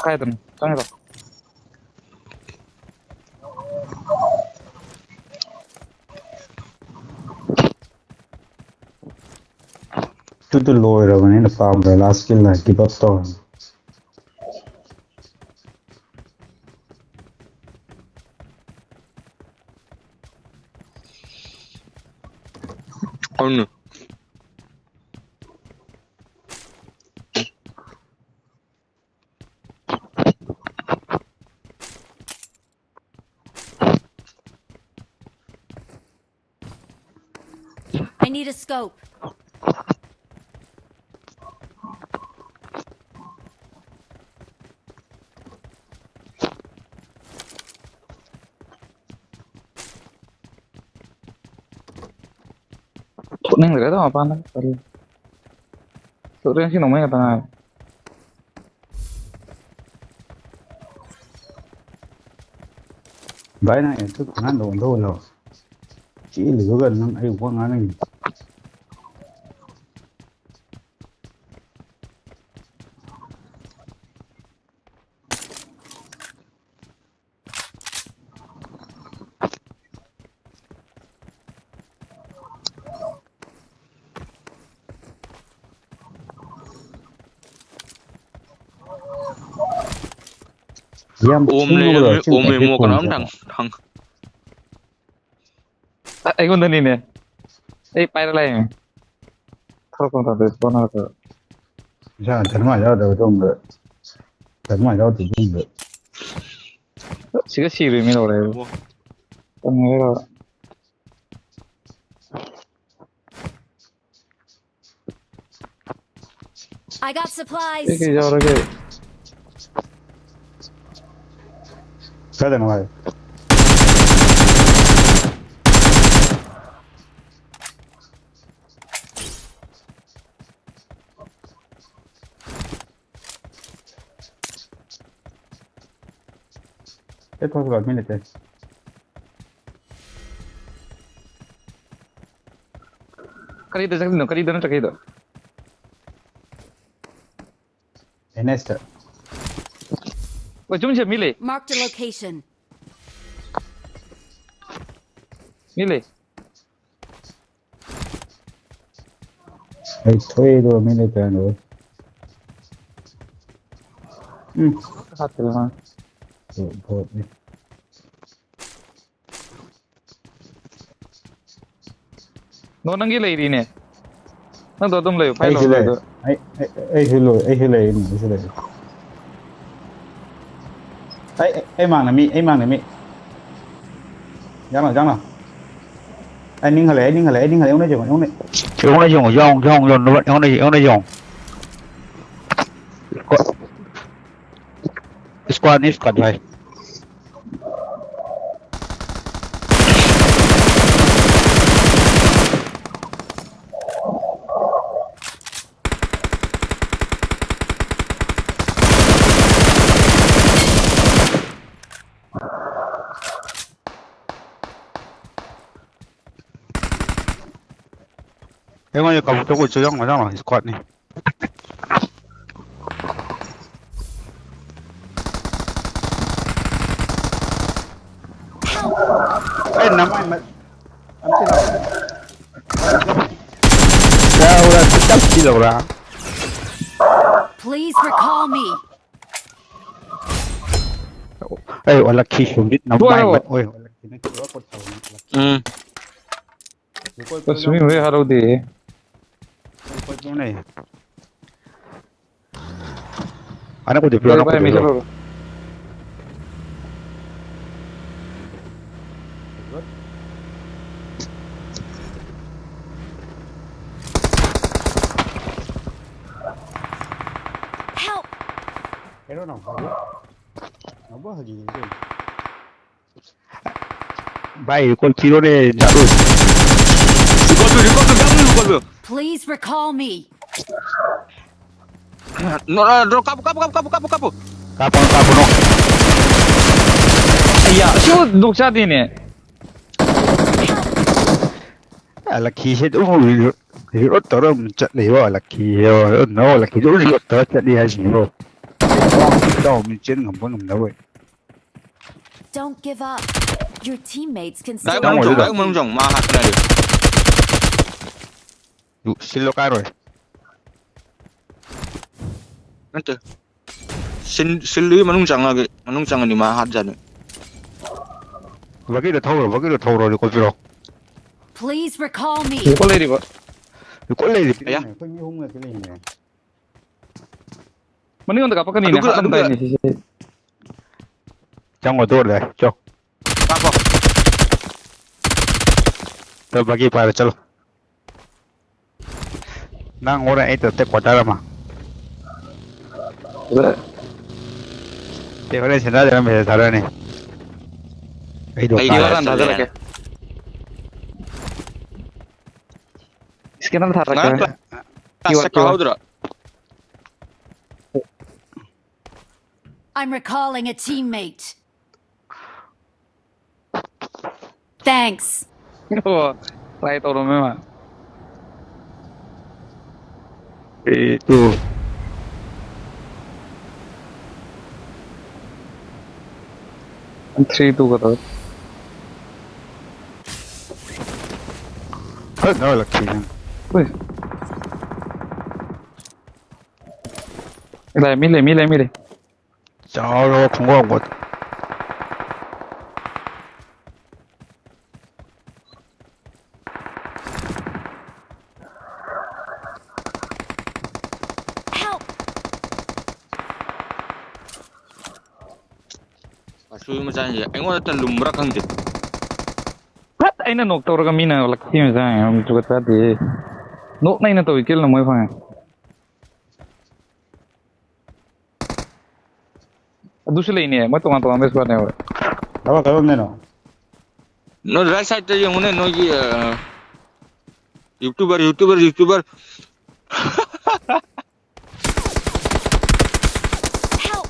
ꯀꯥꯏꯗꯅꯣ? ꯆꯪꯉꯤꯔꯣ? ꯑꯗꯨꯗꯣ ꯂꯣꯏꯔꯕꯅꯤꯅ ꯄꯥꯝꯗ꯭ꯔꯦ, last kill ꯅ give up ꯇꯧꯔꯦ꯫ ꯍꯣꯏꯅꯦ꯫ I need a scope. ꯊꯣꯛꯅꯤꯡꯗ꯭ꯔꯦꯗ ꯃꯄꯥꯟꯗ, ꯇꯜꯂꯦ꯫ ꯊꯣꯛꯂꯛꯑꯦ, ꯁꯤ ꯅꯣꯡꯃꯩ ꯉꯥꯛꯇ ꯉꯥꯏꯔꯦ꯫ ꯚꯥꯏ, ꯅꯪ ꯑꯦꯝ ꯇꯨ ꯈꯪꯍꯟꯗ ꯑꯣꯟꯊꯣꯛꯍꯜꯂꯣ꯫ ꯆꯦꯜꯂꯤꯗꯨꯒ ꯅꯪ ꯑꯩ ꯋꯥ ꯉꯥꯡꯅꯩꯅꯤ꯫ ꯌꯥꯝ ꯑꯣꯝ ꯊꯨꯅ ꯂꯩꯔꯝꯃꯤ, ꯂꯧꯔꯛꯑꯣ, ꯁꯤ ꯑꯣꯝ ꯂꯩꯔꯝꯃꯤ, ꯀꯣꯟꯅ ꯑꯃꯨꯛ ꯊꯥꯡ-, ꯊꯥꯡ-, ꯑ, ꯑꯩꯉꯣꯟꯗꯅꯤꯅꯦ꯫ ꯑꯩ ꯄꯥꯏꯔ ꯂꯥꯛꯑꯦ꯫ ꯊꯣꯛꯂꯛꯄ ꯃꯇꯝꯗ ꯀꯣꯟꯅꯔꯛꯄꯗ꯫ ꯏꯁꯥꯅ ꯙꯔꯃ ꯌꯥꯎꯗꯕ ꯇꯧꯕꯗ, ꯙꯔꯃ ꯌꯥꯎꯗꯕ ꯇꯧꯕꯗ꯫ ꯁꯤꯒ ꯁꯤꯔꯣꯏ ꯃꯤ ꯂꯧꯔꯦ꯫ ꯑꯣ꯫ ꯇꯟꯒ꯭ꯔꯦ ꯂꯧꯔ꯫ I got supplies. ꯀꯩ ꯀꯩ ꯌꯥꯎꯔꯒꯦ? ꯀꯥꯏꯗꯅꯣ ꯍꯥꯏ? ꯑꯩ ꯊꯣꯛꯈ꯭ꯔꯣ, ꯃꯤ ꯂꯩꯇꯦ꯫ ꯀꯔꯤꯗ ꯆꯠꯂꯤꯅꯣ? ꯀꯔꯤꯗꯅꯣ ꯆꯠꯈꯤꯗꯣ? ꯑꯦꯟ ꯑꯦꯁꯇ꯫ ꯑꯣ, ꯆꯨꯝꯁꯦ, ꯃꯤ ꯂꯩ꯫ Marked a location. ꯃꯤ ꯂꯩ꯫ ꯑꯩ ꯊꯣꯛꯑꯦꯗꯣ, ꯃꯤ ꯂꯩꯇ꯭ꯔꯦ, ꯂꯣꯏꯔꯦ꯫ ꯎꯝ꯫ ꯍꯥꯠꯇ꯭ꯔꯦ ꯃꯥ꯫ ꯕꯣꯠꯅꯤ꯫ ꯅꯣ, ꯅꯪꯒꯤ ꯂꯩꯔꯤꯅꯦ꯫ ꯅꯪꯗꯣ ꯑꯗꯨꯝ ꯂꯩꯌꯨ, fight ꯑꯩꯁꯨ ꯂꯧ ꯂꯩ꯫ ꯂꯩꯗꯣ꯫ ꯑꯩ, ꯑꯩ, ꯑꯩꯁꯨ ꯂꯣꯏ, ꯑꯩꯁꯨ ꯂꯩꯔꯤꯅꯦ, ꯑꯩꯁꯨ ꯂꯩꯔꯤ꯫ ꯑꯩ, ꯑꯩ, ꯑꯩ ꯃꯥꯡꯅ ꯃꯤ, ꯑꯩ ꯃꯥꯡꯅ ꯃꯤ꯫ ꯌꯥꯡꯅꯣ, ꯌꯥꯡꯅꯣ꯫ ꯑꯩ ꯅꯤꯡꯍꯜꯂꯦ, ꯑꯩ ꯅꯤꯡꯍꯜꯂꯦ, ꯑꯩ ꯅꯤꯡꯍꯜꯂꯦ, ꯑꯩꯉꯣꯟꯗ ꯌꯦꯡꯉꯣ, ꯑꯩꯉꯣꯟꯗ꯫ ꯑꯩꯉꯣꯟꯗ ꯌꯦꯡꯉꯣ, ꯌꯦꯡꯉꯣ, ꯌꯦꯡꯉꯣ, ꯑꯩꯉꯣꯟꯗ, ꯑꯩꯉꯣꯟꯗ ꯌꯦꯡꯉꯣ꯫ Squad ꯅꯤ, squad ꯚꯥꯏ꯫ ꯑꯩꯉꯣꯟꯗ ꯀꯕꯨꯇꯔ ꯀꯨꯟꯁꯨ ꯌꯥꯎꯔꯝꯒꯗꯧꯅꯦ, squad ꯅꯤ꯫ ꯑꯩ ꯅꯃꯥꯏ ꯃꯠ-, ꯑꯝꯇ ꯂꯥꯎ꯫ ꯂꯥꯎꯔꯥ, ꯈꯤꯇꯪ ꯁꯤꯜꯂꯧꯔꯥ? Please recall me. ꯑꯩ ꯑꯣꯜꯂꯛꯈꯤ ꯁꯨꯝꯕꯤꯠ ꯅꯝ ꯇꯣꯛꯑꯣ, ꯃꯥꯏ ꯇꯣꯛꯑꯣ꯫ ꯃꯠ ꯑꯣꯏ ꯑꯣꯜꯂꯛꯈꯤ ꯅꯪ ꯀꯤꯂꯣ ꯀꯨꯟ ꯁꯧꯔꯅꯤ ꯑꯣꯜꯂꯛꯈꯤ꯫ ꯎꯝ꯫ ꯂꯨꯀꯣꯏ ꯑꯁ, ꯃꯤ ꯄꯤꯔꯣ꯫ ꯍꯣꯏ ꯍꯔꯥꯎꯗꯦ꯫ ꯂꯨꯀꯣꯏ ꯄꯤꯔꯣꯅꯦ꯫ ꯑꯅꯛꯄꯗꯤ ꯄꯤꯔꯣ, ꯀꯔꯤ ꯚꯥꯏ, ꯑꯅꯛꯄꯗꯤ ꯃꯤ ꯄꯤꯔꯣ꯫ ꯆꯠꯂꯨꯔꯣ? Help! ꯀꯩꯅꯣ ꯅꯪ ꯍꯧꯖꯤꯛ? ꯅꯪꯕꯨ ꯍꯧꯖꯤꯛ ꯍꯧꯖꯤꯛ ꯀꯩꯅꯣ? ꯚꯥꯏ, ꯔꯤꯀꯣꯜ ꯊꯤꯔꯣꯅꯦ, ꯖꯥꯗꯨ꯫ ꯔꯤꯀꯣꯜ ꯄꯤꯌꯨ, ꯔꯤꯀꯣꯜ ꯄꯤꯌꯨ, ꯖꯥꯗꯨ ꯔꯤꯀꯣꯜ ꯄꯤꯌꯨ꯫ Please recall me. ꯅꯣ, ꯑ, ꯗ꯭ꯔꯣ, ꯀꯥꯞꯄꯨ, ꯀꯥꯞꯄꯨ, ꯀꯥꯞꯄꯨ꯫ ꯀꯥꯞꯄꯅꯣ, ꯀꯥꯞꯄꯅꯣ꯫ ꯑꯩꯌꯥ, ꯑꯁꯤꯕꯨ ꯗꯣꯛ ꯆꯥꯗꯦꯅꯦ꯫ ꯑ, ꯂꯛꯈꯤꯁꯦ ꯑꯗꯨꯝ ꯔꯤ-, ꯔꯤꯂꯣꯗ ꯇꯧꯔ ꯑꯗꯨꯝ ꯆꯠꯂꯤꯕꯣ, ꯂꯛꯈꯤꯁꯦ꯫ ꯅꯣ, ꯂꯛꯈꯤꯁꯦ ꯑꯗꯨꯝ ꯔꯤꯂꯣꯗ ꯇꯧꯔ ꯆꯠꯂꯤ ꯍꯥꯏꯁꯤꯅꯤꯕꯣ꯫ ꯏꯇꯥꯎ, ꯃꯤ ꯆꯦꯟ ꯉꯝꯕ ꯉꯝꯗꯕ꯫ Don't give up. Your teammates can direct still ꯃꯅꯨꯡ ꯆꯪꯉꯣ, ꯆꯪꯉꯨ, ꯑꯗꯨꯗ꯫ ꯗꯥꯏꯔꯦꯛ ꯃꯅꯨꯡ ꯆꯪꯉꯨ, ꯃꯥ ꯍꯥꯠꯄꯅꯦ ꯍꯥꯏꯔꯗꯤ꯫ ꯂꯨ-, ꯁꯤꯜꯂꯣ ꯀꯥꯏꯔꯣꯏ꯫ ꯅꯠꯇꯦ꯫ ꯁꯤꯜ-, ꯁꯤꯜꯗꯨꯒꯤ ꯃꯅꯨꯡ ꯆꯪꯉꯒꯦ, ꯃꯅꯨꯡ ꯆꯪꯉꯗꯤ ꯃꯥ ꯍꯥꯠꯖꯅꯤ꯫ ꯕꯒꯤꯗ ꯊꯧꯔꯣ, ꯕꯒꯤꯗ ꯊꯧꯔꯣ, ꯑꯗꯨ ꯀꯣꯠꯄꯤꯔꯣ꯫ Please recall me. ꯂꯨꯀꯣ ꯂꯩꯔꯤꯕ꯫ ꯂꯨꯀꯣ ꯂꯩꯔꯤ꯫ ꯑꯌꯥ꯫ ꯑꯩꯈꯣꯏ ꯃꯤ ꯑꯍꯨꯝ ꯉꯥꯛꯇ ꯂꯩꯔꯤꯅꯦ꯫ ꯃꯅꯤꯡꯂꯣꯝꯗ ꯀꯥꯞꯄꯛꯀꯅꯤꯅꯦ, ꯑꯗꯨꯒ, ꯑꯗꯨꯒ ꯍꯥꯠꯂꯝꯗꯥꯏꯅꯦ ꯁꯤꯁꯦ꯫ ꯆꯪꯉꯣ, ꯑꯗꯨ ꯑꯣꯏꯔꯗꯤ, ꯆꯣ꯫ ꯀꯥꯞꯄꯣ꯫ ꯆꯣ, ꯕꯒꯤ ꯄꯥꯏꯔꯣ, ꯆꯠꯂꯣ꯫ ꯅꯪ ꯍꯣꯔꯦꯟ ꯑꯩ ꯇꯣꯞꯇ ꯀ꯭ꯋꯥꯇꯔ ꯑꯃ꯫ ꯐꯖꯔꯦ꯫ ꯑꯦ, ꯍꯣꯔꯦꯟ ꯁꯦꯟꯗ꯭ꯔꯥꯗ ꯃꯦꯁꯦꯖ ꯊꯥꯔꯛꯑꯅꯤ꯫ ꯑꯩꯗꯣ ꯑꯩ ꯀꯥꯏ ꯀꯥꯏ ꯍꯥꯟꯅ ꯆꯠꯂꯦ ꯊꯥꯖꯔꯛꯀꯦ꯫ ꯍꯥꯏꯅ꯫ ꯁ꯭ꯀꯦꯅꯔ ꯊꯥꯔꯛꯀꯦ ꯉꯔꯥꯡ ꯍꯣꯔꯦꯟ꯫ ꯀ꯭ꯂꯥꯁ ꯀ꯭ꯌꯨ ꯑꯥꯔ, ꯆꯠ ꯀ꯭ꯌꯨ ꯑꯥꯔ꯫ ꯀꯥꯍꯧꯗ꯭ꯔꯣ? I'm recalling a teammate. Thanks. ꯑꯣ, try ꯇꯧꯔꯝꯃꯦ ꯃꯥ꯫ Three, two. Three, two ꯀꯗꯧꯔꯦ? ꯐꯠ ꯅꯣꯛꯂꯛꯈꯤ ꯅꯪ꯫ ꯎꯏ꯫ ꯂꯩ, ꯃꯤ ꯂꯩ, ꯃꯤ ꯂꯩ, ꯃꯤ ꯂꯩ꯫ ꯆꯥꯎꯔꯕ ꯈꯣꯡꯒ꯭ꯔꯥꯎ ꯕꯣꯠ꯫ ꯃꯆꯥꯁꯤꯡꯁꯦ ꯑꯩꯉꯣꯟꯗꯇ ꯂꯨꯝꯕ꯭ꯔꯥ ꯈꯪꯗꯦ꯫ ꯐꯠ ꯑꯩꯅ ꯅꯣꯛ ꯇꯧꯔꯒ ꯃꯤꯅ ꯂꯛꯊꯤ ꯃꯆꯥ ꯌꯥꯝ ꯖꯨꯒꯣꯠ ꯆꯥꯗꯦ꯫ ꯅꯣꯛꯅ ꯑꯩꯅ ꯇꯧꯏ ꯀꯤꯜꯅ ꯃꯣꯏ ꯐꯪꯉꯦ꯫ ꯑꯗꯨꯁꯨ ꯂꯩꯅꯦ, ꯃꯣꯏ ꯇꯣꯉꯥꯟ ꯇꯣꯉꯥꯟꯕ ꯁ꯭ꯀ꯭ꯋꯥꯗꯅꯦꯕ꯫ ꯀꯔꯝ ꯀꯔꯝꯗꯅꯣ? ꯅꯣꯏ ꯔꯥꯏꯠ ꯁꯥꯏꯗꯇ ꯌꯦꯡꯉꯨꯅꯦ, ꯅꯣꯏꯒꯤ YouTuber, YouTuber, YouTuber. Help!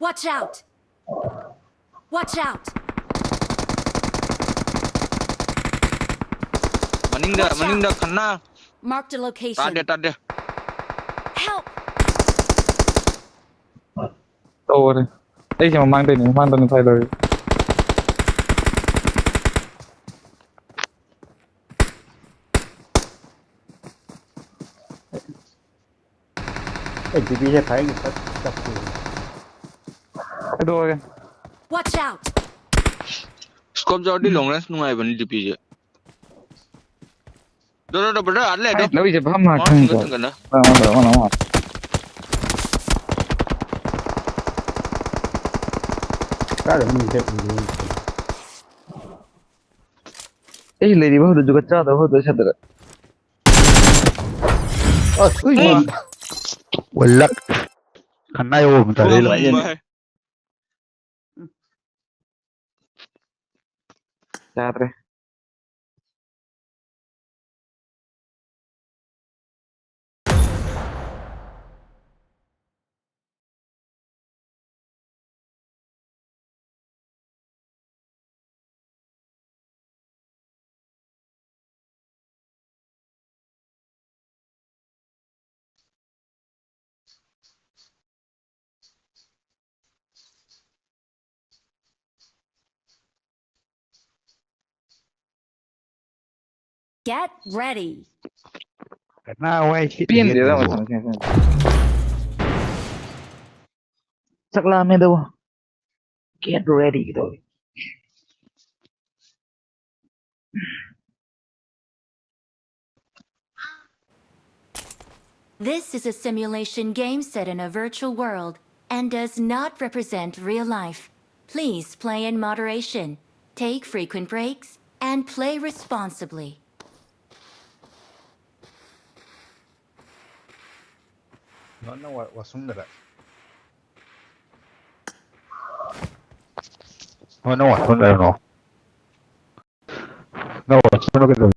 Watch out! Watch out! ꯃꯅꯤꯡꯗ, Watch out! ꯃꯅꯤꯡꯗ ꯈꯟꯅ꯫ Marked a location. ꯇꯥꯗꯦ, ꯇꯥꯗꯦ꯫ Help! ꯇꯧꯔꯦ꯫ ꯑꯩꯁꯦ ꯃꯃꯥꯡꯗꯩꯅꯦ, ꯃꯃꯥꯡꯗꯅꯤ ꯐꯥꯏ ꯂꯧꯔꯤ꯫ ꯑꯩ ꯗꯤ ꯄꯤꯁꯦ ꯈꯥꯏꯒꯤ ꯇꯠ ꯇꯠꯈꯤ꯫ ꯀꯩꯗꯧꯔꯒꯦ? Watch out! Scope ꯌꯥꯎꯔꯗꯤ long range ꯅꯨꯡꯉꯥꯏꯕꯅꯤ ꯗꯤ ꯄꯤꯁꯦ꯫ ꯗꯣ, ꯗꯣ, ꯗꯣ, brother, ꯑꯥ ꯂꯩ, ꯑꯗꯣ꯫ ꯑꯩ ꯂꯧꯔꯤꯁꯦ ꯐꯝ ꯃꯥ ꯃꯥ ꯈꯪꯗ꯭ꯔꯣ? ꯊꯤꯟꯒꯠ ꯊꯤꯟꯒꯠꯅ꯫ ꯃꯥ, ꯃꯥ, ꯃꯥ, ꯃꯥ, ꯃꯥ꯫ ꯀꯥꯏꯗꯅꯣ ꯃꯤ ꯆꯠꯂꯤꯗꯨꯕꯨ? ꯑꯩ ꯂꯩꯔꯤꯕ ꯍꯧꯗ ꯖꯨꯒꯠ ꯆꯥꯗꯕ ꯍꯧꯗ ꯁꯠꯇ꯭ꯔ꯫ ꯑꯁ, ꯎꯏ꯫ ꯎꯝ꯫ ꯋꯥꯂꯛ꯫ ꯈꯟꯅꯥꯏ ꯑꯣ ꯃꯇꯥꯔꯦ ꯂꯣ꯫ ꯎꯝ, ꯚꯥꯏ꯫ ꯌꯥꯗ꯭ꯔꯦ꯫ Get ready. ꯀꯅꯥ ꯋꯥꯏ ꯁꯤꯠ ꯄꯦꯟꯗꯦꯗ ꯍꯦꯠꯂꯤꯕꯣ? ꯃꯇꯝꯁꯦ꯫ ꯆꯥꯛ ꯂꯥꯝꯃꯦꯗ꯫ Get ready ꯇꯧꯔꯤ꯫ This is a simulation game set in a virtual world. and does not represent real life. Please play in moderation, take frequent breaks, and play responsibly. No, no, what, what's under that? Oh no, what's under there? No. No, what's under there?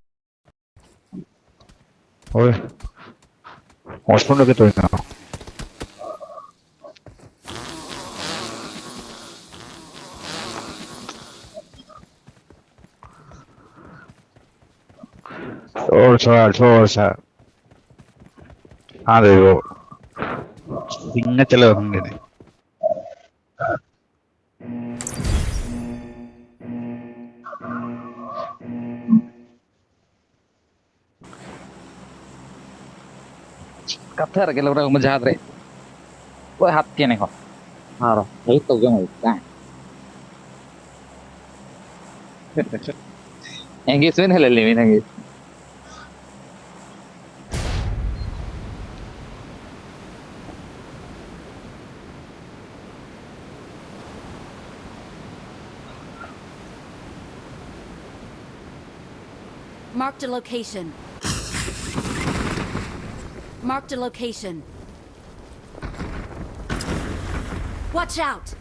Oy. What's under there now? Sorry, sorry, sorry, sorry. हाँ देखो, सिंह चलो हम गए। ꯀꯠꯊꯔꯒꯦ ꯂꯧꯔꯒ ꯃꯖꯥꯗ꯭ꯔꯦ꯫ ꯂꯣꯏ ꯍꯥꯠꯀꯦꯅꯦꯀꯣ꯫ ꯍꯥꯔꯣ꯫ ꯍꯧꯖꯤꯛ ꯇꯧꯒꯦ ꯑꯃꯨꯛ꯫ ꯀꯥꯏ꯫ Engagement ꯍꯦꯜꯍꯜꯂꯤꯃꯤ ꯅꯪꯒꯤ꯫ Marked a location. Marked a location. Watch out!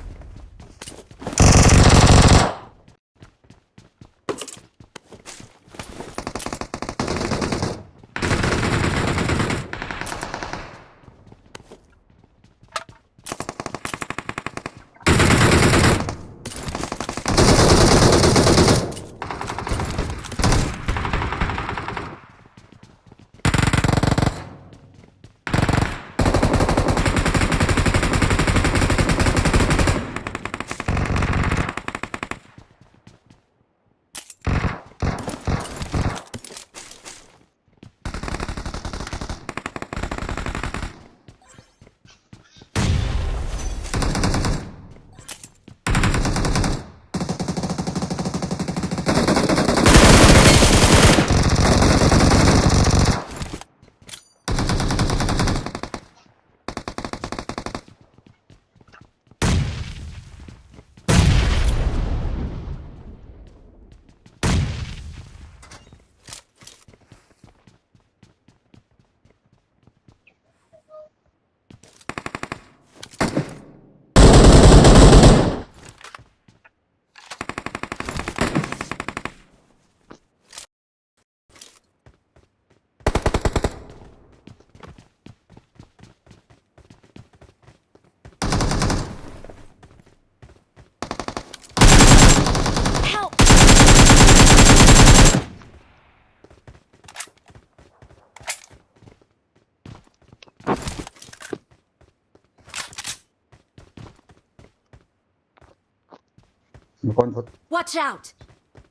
ꯃꯈꯣꯟ ꯊꯣꯛ-, Watch out!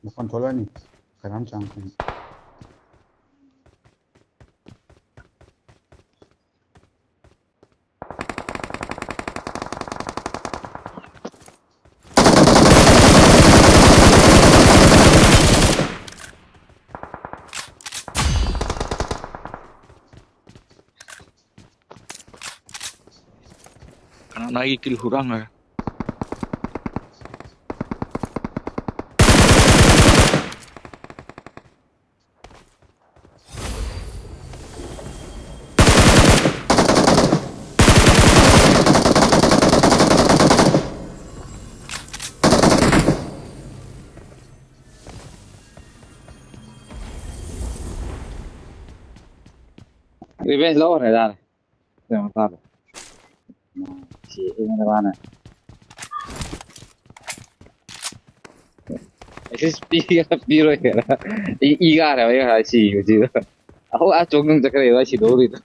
ꯃꯈꯣꯟ ꯊꯣꯛꯂꯛꯑꯅꯤ꯫ ꯀꯅꯥꯝ ꯆꯪꯉꯛꯀꯅꯤ꯫ ꯀꯅꯥꯅ ꯑꯩꯒꯤ kill ꯍꯨꯔꯥꯟꯈ꯭ꯔꯦ? Revenge ꯂꯧꯈ꯭ꯔꯦ ꯌꯥꯔꯦ꯫ ꯀꯩꯅꯣ ꯇꯥꯗꯦ꯫ ꯁꯤ ꯑꯩꯉꯣꯟꯗ ꯃꯥꯅ ꯑꯦꯁꯤꯁ ꯄꯤꯒꯦꯔꯥ ꯄꯤꯔꯣꯏꯒꯦꯔꯥ? ꯑꯩ ꯏ ꯀꯥꯔꯦꯕ ꯑꯩ ꯉꯁꯥꯏ ꯁꯤꯕꯁꯤꯗ꯫ ꯑꯩꯈꯣꯏ ꯑꯥ ꯆꯣꯡ ꯆꯣꯡ ꯆꯠꯈ꯭ꯔꯦꯕ ꯑꯩ ꯁꯤꯗꯧꯔꯤꯗꯣ꯫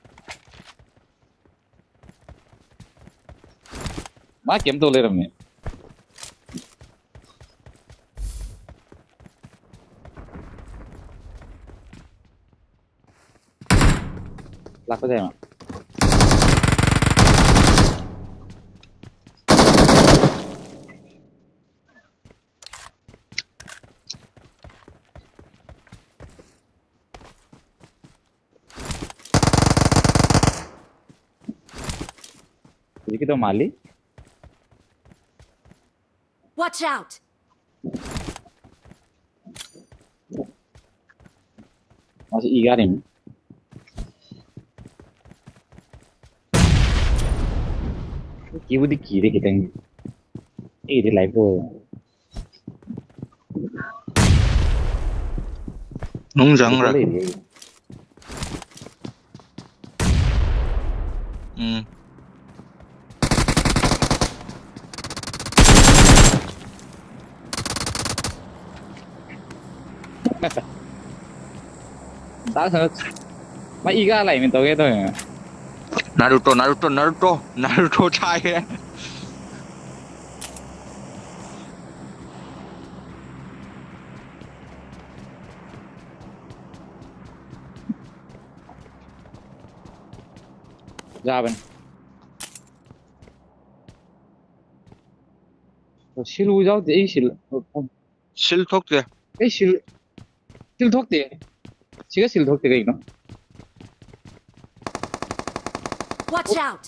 ꯃꯥ ꯀꯩꯝ ꯇꯧ ꯂꯩꯔꯝꯃꯦ꯫ ꯂꯥꯛꯄ ꯌꯥꯏ ꯃꯥ꯫ ꯍꯧꯖꯤꯛꯀꯤꯗꯣ ꯃꯥꯜꯂꯤ꯫ Watch out! ꯃꯥꯁꯨ ꯏ ꯀꯥꯔꯤꯃꯤ꯫ ꯀꯤꯕꯨꯗꯤ ꯀꯤꯔꯦ ꯈꯤꯇꯪꯗꯤ꯫ ꯑꯩꯒꯤꯗꯤ life ꯂꯣꯏꯔꯦ꯫ ꯅꯨꯡ ꯆꯪꯈ꯭ꯔꯦ꯫ ꯂꯩꯔꯤ ꯑꯩ꯫ ꯎꯝ꯫ ꯃꯥ ꯏ ꯀꯥ ꯂꯥꯛꯏꯃꯤ ꯇꯧꯒꯦ ꯇꯧꯋꯦ꯫ ꯅꯥꯔꯨꯇꯣ, ꯅꯥꯔꯨꯇꯣ, ꯅꯥꯔꯨꯇꯣ, ꯅꯥꯔꯨꯇꯣ ꯊꯥꯏꯌꯦ꯫ ꯌꯥꯕꯅꯤ꯫ ꯑꯣ, ꯁꯤꯜꯕꯨ ꯌꯥꯎꯗꯦ, ꯑꯩ ꯁꯤꯜ꯫ ꯑꯣ, ꯑꯣ꯫ ꯁꯤꯜ ꯊꯣꯛꯇꯦ꯫ ꯑꯩ ꯁꯤꯜ, ꯁꯤꯜ ꯊꯣꯛꯇꯦ꯫ ꯁꯤꯒ ꯁꯤꯜ ꯊꯣꯛꯇꯦ ꯀꯩꯒꯤꯅꯣ? Watch out!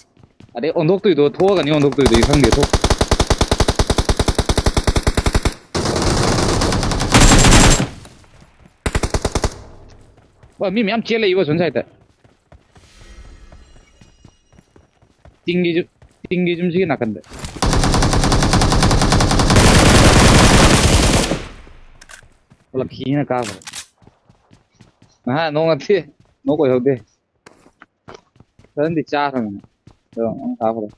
ꯑꯗꯩ ꯑꯣꯟꯊꯣꯛꯇꯣꯏꯗꯣ ꯊꯣꯛꯑꯒꯅꯤ, ꯑꯣꯟꯊꯣꯛꯇꯣꯏꯗꯣ ꯑꯩ ꯈꯪꯗꯦ, ꯊꯣꯛ-꯫ ꯍꯣꯏ, ꯃꯤ ꯃꯌꯥꯝ ꯆꯦꯜꯂꯛꯏꯕꯣ ꯁꯣꯝ ꯁꯥꯏꯗꯠꯇ꯫ ꯇꯤꯡꯒꯤ ꯌꯨꯝ-, ꯇꯤꯡꯒꯤ ꯌꯨꯝꯁꯤꯒꯤ ꯅꯥꯀꯟꯗ꯫ ꯄꯨꯂꯞ ꯈꯤꯅ ꯀꯥꯈ꯭ꯔꯦ꯫ ꯅꯍꯥ ꯅꯣꯡ ꯉꯠꯇꯦ, ꯅꯣꯡ ꯀꯣꯏꯍꯧꯗꯦ꯫ ꯐꯖꯅꯗꯤ ꯆꯥꯈ꯭ꯔꯕꯅꯦ꯫ ꯑꯗꯣ ꯑꯃꯨꯛ ꯀꯥꯈ꯭ꯔꯦ꯫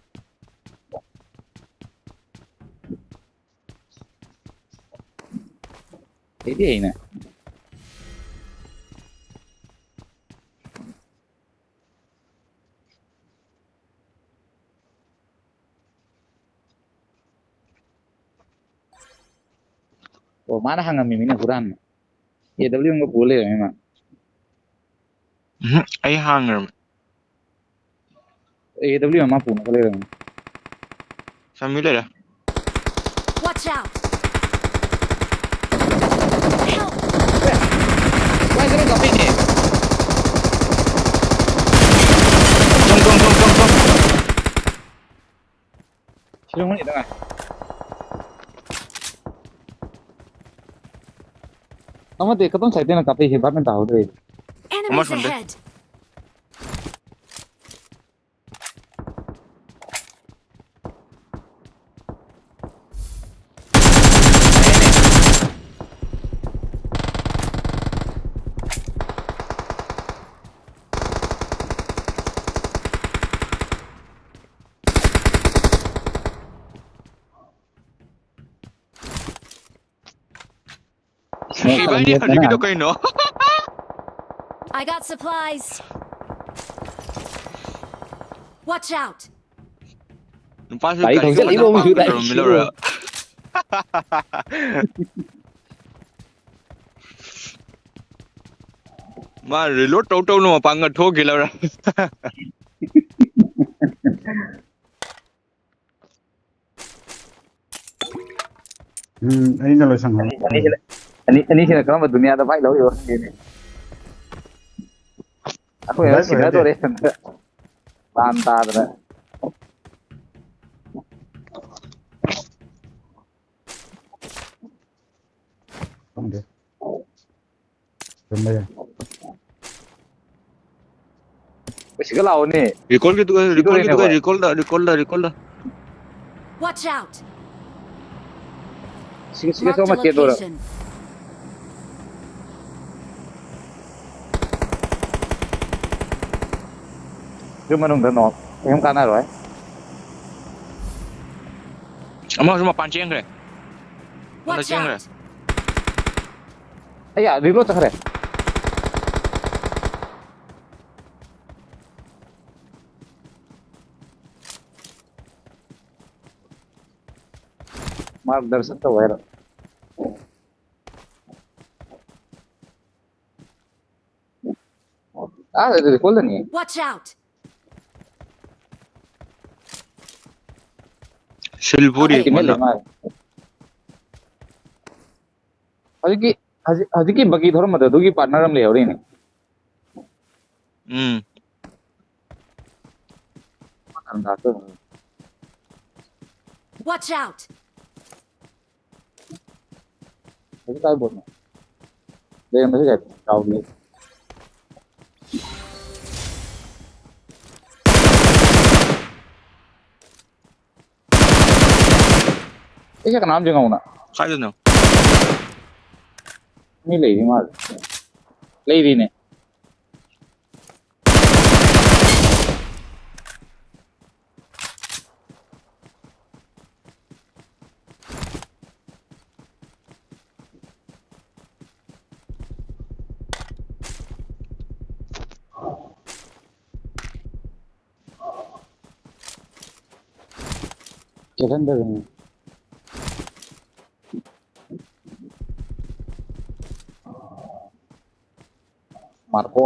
ꯍꯩꯗꯤ ꯍꯩꯅꯦ꯫ ꯑꯣ, ꯃꯥꯅ ꯍꯪꯉꯝꯃꯤꯃꯤꯅ ꯍꯨꯔꯥꯟꯕ꯫ ꯑꯦ ꯗꯕ꯭ꯂꯤꯎ ꯑꯦꯝꯒ ꯄꯨꯔ ꯂꯩꯔꯝꯃꯤ ꯃꯥ꯫ ꯎꯝ, ꯑꯩ ꯍꯥꯡꯈ꯭ꯔꯕꯅꯦ꯫ ꯑꯦ ꯗꯕ꯭ꯂꯤꯎ ꯑꯦꯝ ꯃꯥ ꯄꯨꯅꯕ ꯂꯩꯔꯝꯃꯤ꯫ ꯁꯝꯃꯤ ꯂꯩꯔꯦ꯫ Watch out! Help! ꯋꯥꯏ ꯈꯔ ꯀꯥꯞꯄꯤꯅꯦ꯫ ꯇꯣꯡ, ꯇꯣꯡ, ꯇꯣꯡ, ꯇꯣꯡ, ꯇꯣꯡ꯫ ꯁꯤꯔꯝꯒꯅꯤꯗ ꯉꯥꯏ꯫ ꯑꯃꯗꯤ ꯀꯗꯣꯝ ꯁꯥꯏꯗꯇꯩꯅꯣ ꯀꯥꯞꯄꯛꯏꯁꯦ? ꯚꯥꯞ ꯑꯃ ꯇꯥꯍꯧꯗ꯭ꯔꯦ꯫ Enemies ꯑꯃꯁꯨ ꯍꯟꯗꯦ꯫ Ahead! ꯏꯕꯥꯅꯤ ꯍꯧꯖꯤꯛꯀꯤꯗꯣ ꯀꯩꯅꯣ? I got supplies. Watch out! ꯅꯨꯄꯥꯁꯨ ꯒꯥꯔꯤ ꯒꯥꯔꯤꯒ ꯊꯧꯖꯤꯜꯂꯛꯏꯕ ꯐꯖꯅ ꯑꯃꯨꯛꯁꯨ ꯄꯥꯛꯅ ꯂꯥꯛꯏ ꯇꯧꯔꯝꯃꯤ ꯁꯤꯕꯨ꯫ ꯂꯧꯔ꯫ ꯃꯥ reload ꯇꯧ ꯇꯧꯅ ꯃꯄꯥꯡꯒ ꯊꯣꯛꯈꯤ ꯂꯧꯔ꯫ ꯎꯝ, ꯑꯩꯅ ꯂꯣꯏꯁꯟꯈ꯭ꯔꯦ꯫ ꯑꯅꯤ-, ꯑꯅꯤꯁꯤꯅ, ꯑꯅꯤ-, ꯑꯅꯤꯁꯤꯅ ꯀꯔꯝꯕ ꯗꯨꯅꯤꯌꯥꯗ ꯐꯥꯏꯠ ꯂꯧꯔꯤꯕ ꯈꯪꯗꯦꯅꯦ꯫ ꯑꯩꯈꯣꯏ ꯑꯃ ꯗꯥꯏꯔꯦꯛ ꯑꯣꯏꯍꯟꯗꯦ꯫ ꯁꯤꯟꯅꯗꯣꯔꯦ꯫ ꯇꯥꯟ ꯇꯥꯗꯅ꯫ ꯈꯪꯗꯦ꯫ ꯆꯨꯝꯕ ꯌꯥꯏ꯫ ꯁꯤꯒ ꯂꯥꯛꯑꯣꯅꯦ꯫ ꯔꯤꯀꯣꯜꯒꯤꯗꯨꯒ, ꯁꯤꯗꯣꯔꯦꯅꯦ ꯔꯤꯀꯣꯜꯒꯤꯗꯨꯒ, ꯑꯩꯈꯣꯏ꯫ ꯔꯤꯀꯣꯜꯗ, ꯔꯤꯀꯣꯜꯗ, ꯔꯤꯀꯣꯜꯗ꯫ Watch out! ꯁꯤꯒ, ꯁꯤꯒ Marked a ꯆꯣ ꯑꯃ ꯆꯦꯟꯗꯣꯔꯦ꯫ Location. ꯌꯨꯝ ꯃꯅꯨꯡꯗ ꯅꯣꯛ꯫ ꯀꯩꯝ ꯀꯥꯟꯅꯔꯣꯏ꯫ ꯑꯃꯁꯨ ꯃꯄꯥꯟ ꯆꯦꯟꯈ꯭ꯔꯦ꯫ ꯃꯄꯥꯟꯗ Watch ꯆꯦꯟꯈ꯭ꯔꯦ꯫ Out! ꯑꯩꯌꯥ, reload ꯆꯠꯈ꯭ꯔꯦ꯫ Mark ꯗꯔꯁꯟ ꯇꯧ ꯍꯥꯏꯔꯣ? ꯑꯥ, ꯑꯗꯨꯗꯤ ꯀꯣꯜꯗꯅꯤ꯫ Watch out! ꯁꯤꯜ ꯄꯨꯔꯤ ꯑꯩ ꯇꯤꯝꯃꯦꯠ ꯀꯣꯟꯅ꯫ ꯂꯩ ꯃꯥꯜꯂꯦ꯫ ꯍꯧꯖꯤꯛꯀꯤ, ꯍꯧꯖꯤꯛ, ꯍꯧꯖꯤꯛꯀꯤ ꯕꯒꯤ ꯊꯧꯔꯝꯕꯗꯣ ꯑꯗꯨꯒꯤ partner ꯑꯃ ꯂꯩꯍꯧꯔꯤꯅꯦ꯫ ꯎꯝ꯫ Watch out! ꯍꯧꯖꯤꯛ ꯀꯥꯏ ꯕꯣꯠꯅꯣ? ꯂꯩꯔꯝꯕꯁꯨ ꯌꯥꯏ꯫ ꯀꯥꯎꯕꯅꯦ꯫ ꯑꯩꯁꯦ ꯀꯅꯥꯝ ꯌꯦꯡꯍꯧꯅ꯫ ꯀꯥꯏꯗꯅꯣ? ꯃꯤ ꯂꯩꯔꯤ ꯃꯥꯜꯂꯦ꯫ ꯂꯩꯔꯤꯅꯦ꯫ ꯆꯦꯜꯍꯟꯗꯕꯅꯤ꯫ ꯃꯥꯔꯀꯣ꯫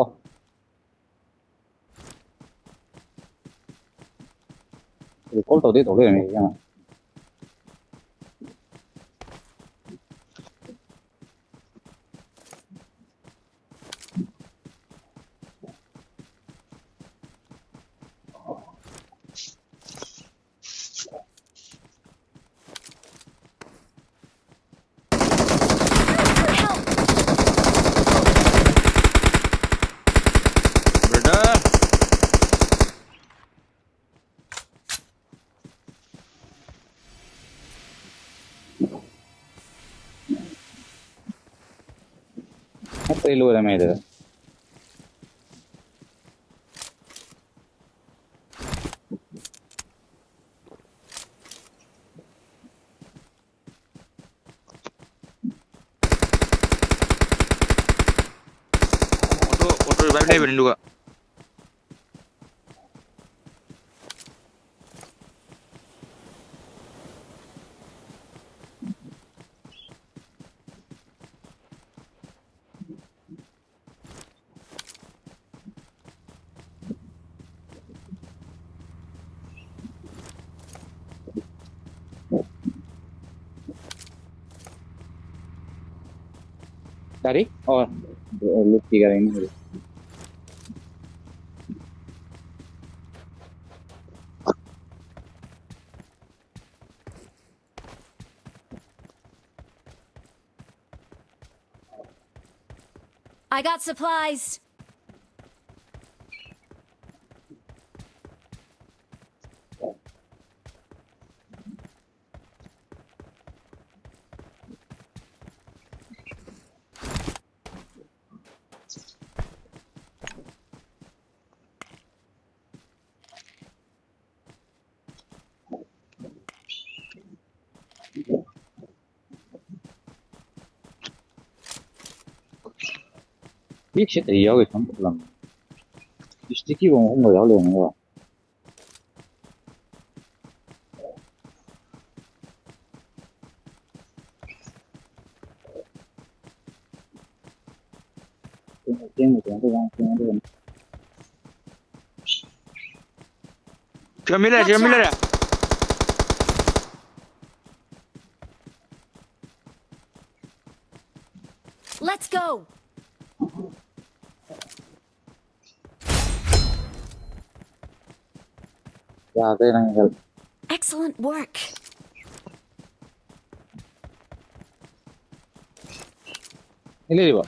ꯀꯣꯜ ꯇꯧꯗꯦ ꯇꯧ ꯂꯩꯔꯝꯃꯦ ꯏꯕꯦꯝꯃ꯫ Brother. ꯑꯇꯩ ꯂꯣꯏꯔꯝꯃꯦꯗ꯫ ꯑꯣꯇꯣ, ꯑꯣꯇꯣ ꯔꯤꯚꯥꯏꯚ ꯂꯩꯕꯅꯤ ꯑꯗꯨꯒ꯫ ꯒꯥꯔꯤ? ꯑꯣ, ꯂꯨꯠꯀꯤ ꯒꯥꯔꯤꯅꯤ ꯍꯧꯖꯤꯛ꯫ I got supplies. ꯄꯤꯛꯁꯦ ꯀꯔꯤ ꯌꯥꯎꯒꯦ ꯈꯪ ꯄꯨꯂꯞ꯫ ꯁ꯭ꯇꯤꯛꯀꯤ ꯕꯣꯝ ꯑꯍꯨꯝꯒ ꯌꯥꯎ ꯂꯩꯔꯝꯃꯦꯕ꯫ ꯆꯦꯟꯒ꯭ꯔꯦ, ꯆꯦꯟꯒ꯭ꯔꯦ, ꯆꯦꯟꯒ꯭ꯔꯦ, ꯆꯦꯟꯒ꯭ꯔꯦ꯫ ꯁꯤ ꯂꯝꯕꯤ ꯂꯩꯔꯦ, ꯁꯤ ꯂꯝꯕꯤ ꯂꯩꯔꯦ꯫ go! ꯌꯥꯗ꯭ꯔꯦ ꯅꯪ ꯍꯦꯜ꯫ Excellent work. ꯏ ꯂꯩꯔꯤꯕꯣ?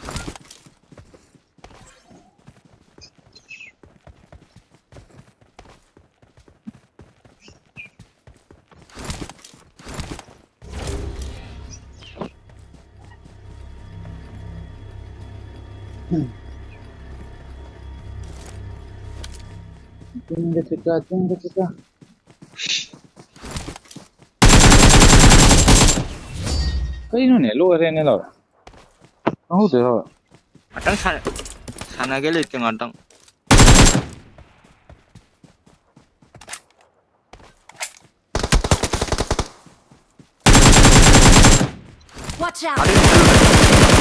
ꯆꯤꯡꯗ ꯆꯠꯄ, ꯆꯤꯡꯗ ꯆꯠꯄ꯫ ꯀꯩꯅꯣꯅꯦ, ꯂꯣꯏꯔꯦꯅꯦ ꯂꯧꯔꯦ꯫ ꯈꯪꯍꯧꯗꯦ ꯂꯧꯔꯦ꯫ ꯉꯥꯛꯇꯪ ꯁꯥꯟꯅ- ꯁꯥꯟꯅꯒꯦ ꯂꯩꯇꯦ ꯉꯥꯛꯇꯪ꯫ Watch out!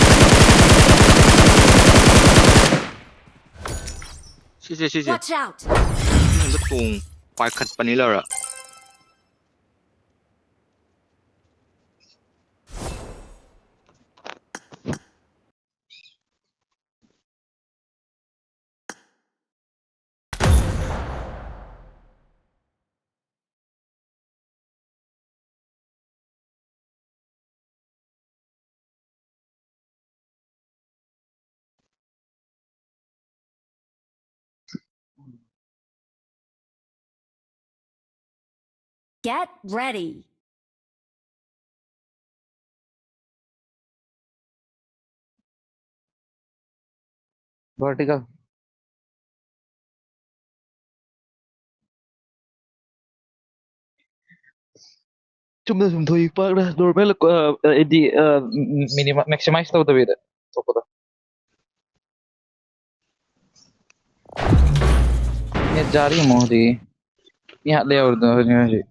ꯁꯤꯁꯦ ꯁꯤꯁꯦ꯫ Watch out! ꯁꯤꯗ ꯊꯣꯡ ꯄꯥꯏꯈꯠꯄꯅꯤ ꯂꯧꯔ꯫ Get ready. Vertical. ꯆꯨꯝꯅ ꯁꯨꯝ ꯊꯣꯛꯏ ꯄꯥꯛꯅ normal, ꯑ, ꯑ, ꯍꯥꯏꯗꯤ, ꯑ, minimize, maximize ꯇꯧꯗꯕꯤꯗ ꯊꯣꯛꯄꯗꯣ꯫ Net ꯖꯥꯔꯤ ꯑꯃꯨꯛ ꯍꯧꯖꯤꯛ ꯃꯤ ꯍꯥꯠꯂꯦ ꯍꯧꯔꯗꯣ ꯍꯧꯖꯤꯛ ꯍꯧꯖꯤꯛ꯫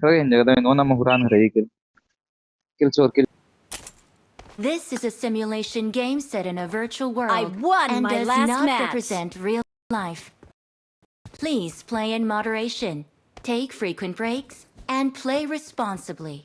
ꯈꯔ ꯍꯦꯟꯖꯒꯗꯕꯅꯤ, ꯅꯉꯣꯟꯗ ꯑꯃ ꯍꯨꯔꯥꯟꯈ꯭ꯔꯦ ꯑꯩ kill. Kill Chor, kill. This is a simulation game set in a virtual world. I won and my does last not match. Represent real life. Please play in moderation, take frequent breaks, and play responsibly.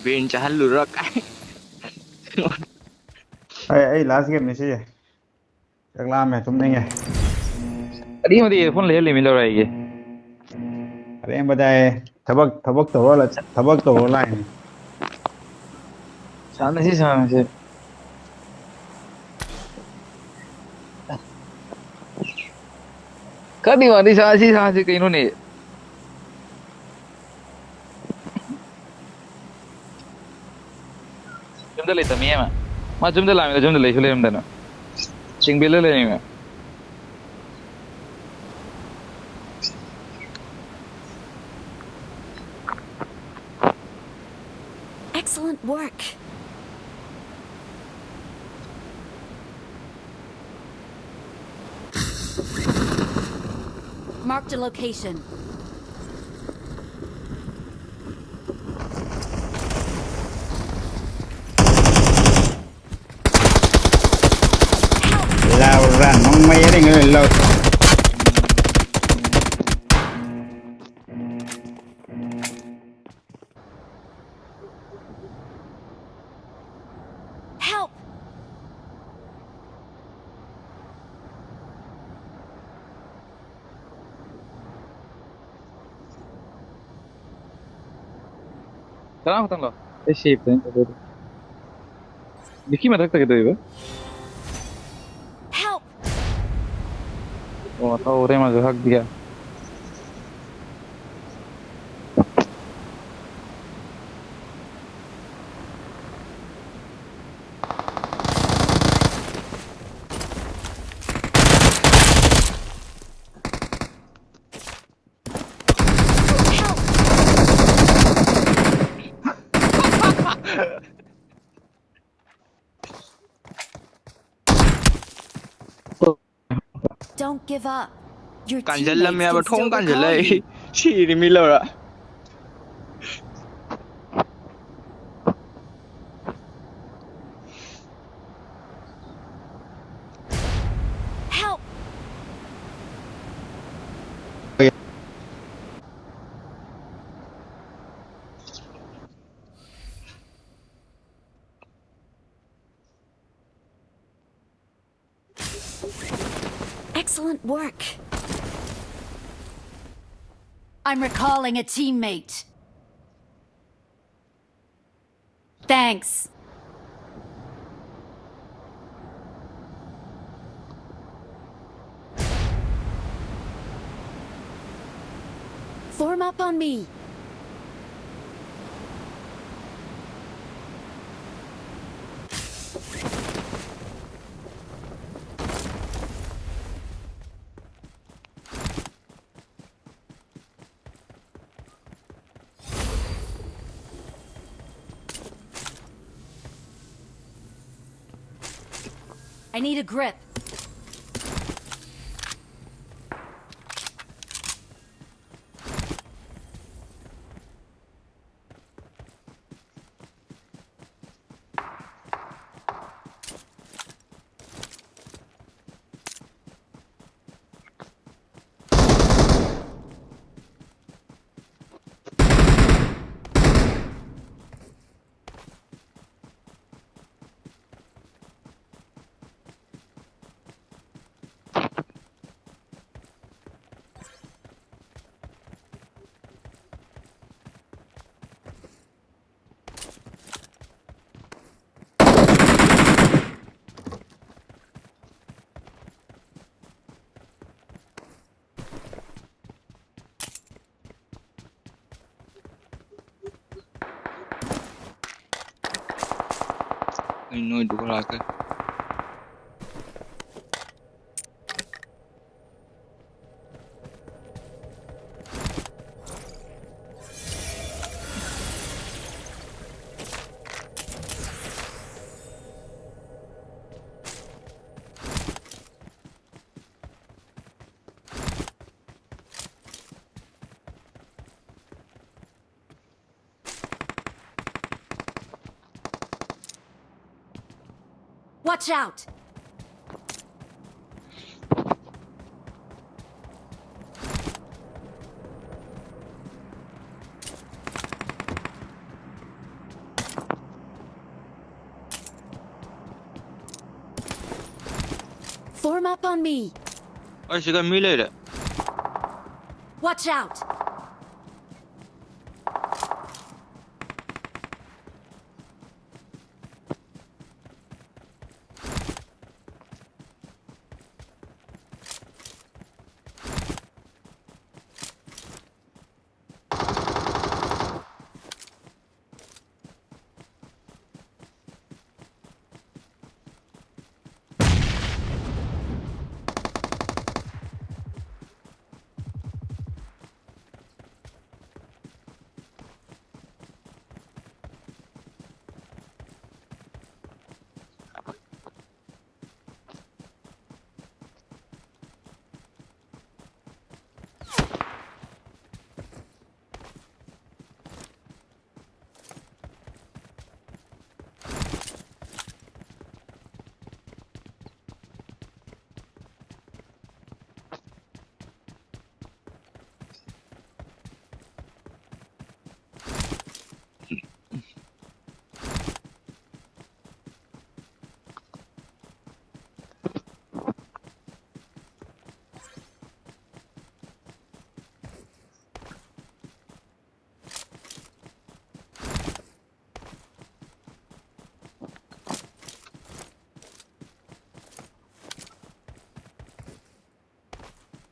ꯕꯦꯟ ꯆꯥꯍꯜꯂꯨꯔ ꯀꯥꯏ꯫ ꯑꯩ ꯑꯩ ꯂꯥꯁ ꯒꯦꯝꯅꯤ ꯁꯤꯁꯦ꯫ ꯆꯥꯛ ꯂꯥꯝꯃꯦ, ꯇꯨꯝꯅꯤꯡꯉꯦ꯫ ꯑꯔꯦꯝꯕꯗ earphone ꯂꯩꯍꯜꯂꯤꯃꯤ ꯂꯧꯔ ꯑꯩꯒꯤ꯫ ꯑꯔꯦꯝꯕꯗ ꯍꯥꯏꯌꯦ꯫ ꯊꯕꯛ ꯊꯕꯛ ꯇꯧꯔ ꯊꯕꯛ ꯇꯧꯔ ꯂꯥꯛꯏꯅꯤ꯫ ꯁꯥꯟꯅꯁꯤ ꯁꯥꯟꯅꯁꯤ꯫ ꯈꯔꯗꯤ ꯋꯥꯔꯤ ꯁꯥꯁꯤ ꯁꯥꯁꯤ ꯀꯩꯅꯣꯅꯦ꯫ ꯌꯨꯝꯗ ꯂꯩꯇꯕ ꯃꯤ ꯑꯃ꯫ ꯃꯥ ꯌꯨꯝꯗ ꯂꯥꯛꯑꯝꯃꯤꯗ ꯌꯨꯝꯗ ꯂꯩꯁꯨ ꯂꯩꯔꯝꯗꯅ꯫ ꯆꯤꯡꯕꯤꯜꯂ ꯂꯩꯔꯝꯃꯤ꯫ Excellent work. Marked a location. Laura, ꯅꯣꯡꯃꯩ ꯑꯔꯤꯡ ꯑꯔꯤꯡ ꯂꯧ꯫ Help! ꯇꯔꯥ ꯈꯛꯇꯪ ꯂꯣ꯫ ꯑꯩ ꯁꯦꯞꯇꯅꯤ ꯇꯧꯗꯣꯏꯗꯣ꯫ ꯕꯤꯀꯤ ꯃꯊꯛꯇ ꯀꯩꯗꯧꯔꯤꯕ? Help! ꯑꯣ, ꯊꯧꯔꯦ ꯃꯥꯁꯨ ꯍꯛ ꯗꯤꯌꯥ꯫ Don't give up. Your ꯀꯥꯟꯁꯤꯜꯂꯝꯃꯦ teammates ꯍꯥꯏꯕ, can ꯊꯣꯡ still ꯀꯥꯟꯁꯤꯜꯂ recall ꯑꯩ you. ꯁꯤꯔꯦ ꯃꯤ ꯂꯧꯔ꯫ Help! Excellent work. I'm recalling a teammate. Thanks. Form up on me. I need a grip. ꯑꯩ ꯅꯣꯏꯗꯨꯒ ꯂꯥꯛꯀꯦ꯫ Watch out! Form up on me. ꯑꯩ ꯁꯤꯗ ꯃꯤ ꯂꯩꯔꯦ꯫ Watch out!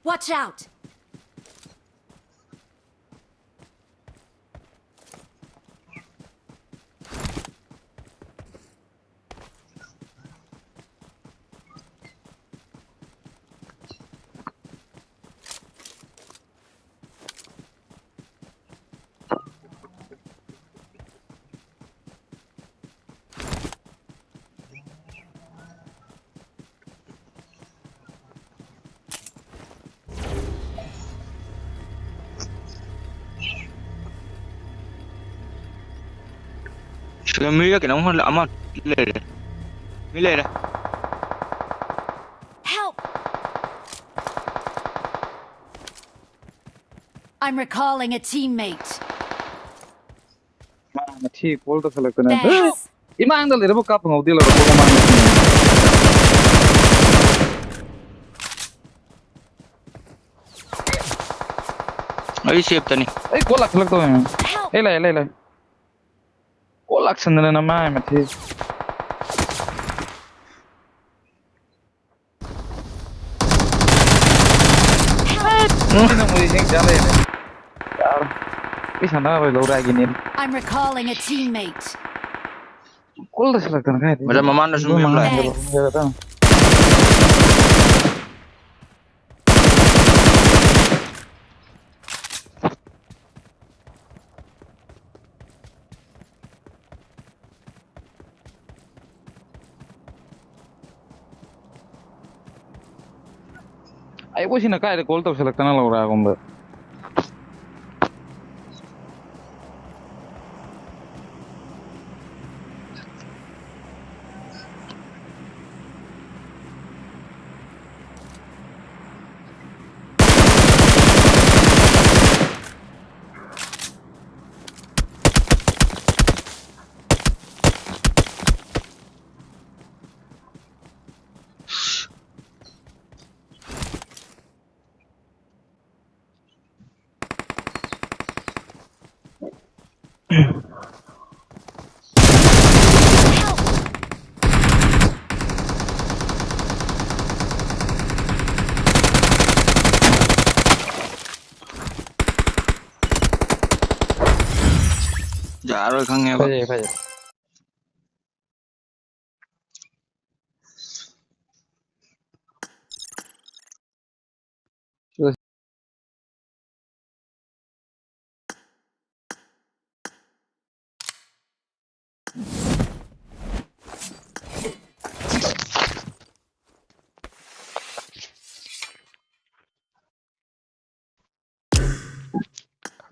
Watch out! ꯁꯤꯗ ꯃꯤꯔ ꯀꯩꯅꯣꯝ ꯈꯪꯗꯦ, ꯑꯃ ꯂꯩꯔꯦ꯫ ꯃꯤ ꯂꯩꯔꯦ꯫ Help! I'm recalling a teammate. ꯃꯥ ꯃꯊꯤ ꯀꯣꯜ ꯇꯧꯁꯜꯂꯛꯇꯅ꯫ Thanks. ꯏꯃꯥꯡꯗ ꯂꯩꯔꯕ ꯀꯥꯞꯄ ꯉꯧꯗꯦ ꯂꯩꯔꯕ ꯃꯃꯥꯡꯗ꯫ ꯑꯩ ꯁꯦꯞꯇꯅꯤ꯫ ꯑꯩ ꯀꯣꯜ ꯂꯥꯛꯁꯤꯜꯂꯛꯇꯧꯔꯦ꯫ Help! ꯑꯦ, ꯂꯥꯛꯑꯦ, ꯂꯥꯛꯑꯦ, ꯂꯥꯛꯑꯦ꯫ ꯀꯣꯜ ꯂꯥꯛꯁꯟꯗꯅ ꯅꯃꯥꯏ ꯃꯊꯤ꯫ ꯎꯝ꯫ ꯁꯤꯅ ꯃꯣꯏ ꯌꯦꯡ ꯆꯥ ꯂꯩꯔꯦ꯫ ꯌꯥꯔꯣꯏ꯫ ꯑꯩ ꯁꯥꯟꯅꯔꯣꯏ, ꯂꯧꯔꯛꯑꯒꯦꯅꯦ꯫ I'm recalling a teammate. Call ꯂꯥꯛꯁꯤꯜꯂꯛꯇꯅ ꯀꯥꯏꯗꯩ? ꯃꯔꯝ ꯃꯃꯥꯡꯗꯁꯨ ꯃꯤ ꯑꯃ ꯂꯥꯛꯑꯦ꯫ ꯃꯉꯥꯅꯦꯕ꯫ Thanks꯫ ꯑꯩꯕꯨ ꯁꯤꯅ ꯀꯥꯏꯗ ꯀꯣꯜ ꯇꯧꯁꯜꯂꯛꯇꯅ ꯂꯧꯔꯛꯑꯒꯨꯝꯕ꯫ ꯌꯥꯔꯣꯏ ꯈꯪꯉꯦꯕ꯫ ꯐꯖꯩ, ꯐꯖꯩ꯫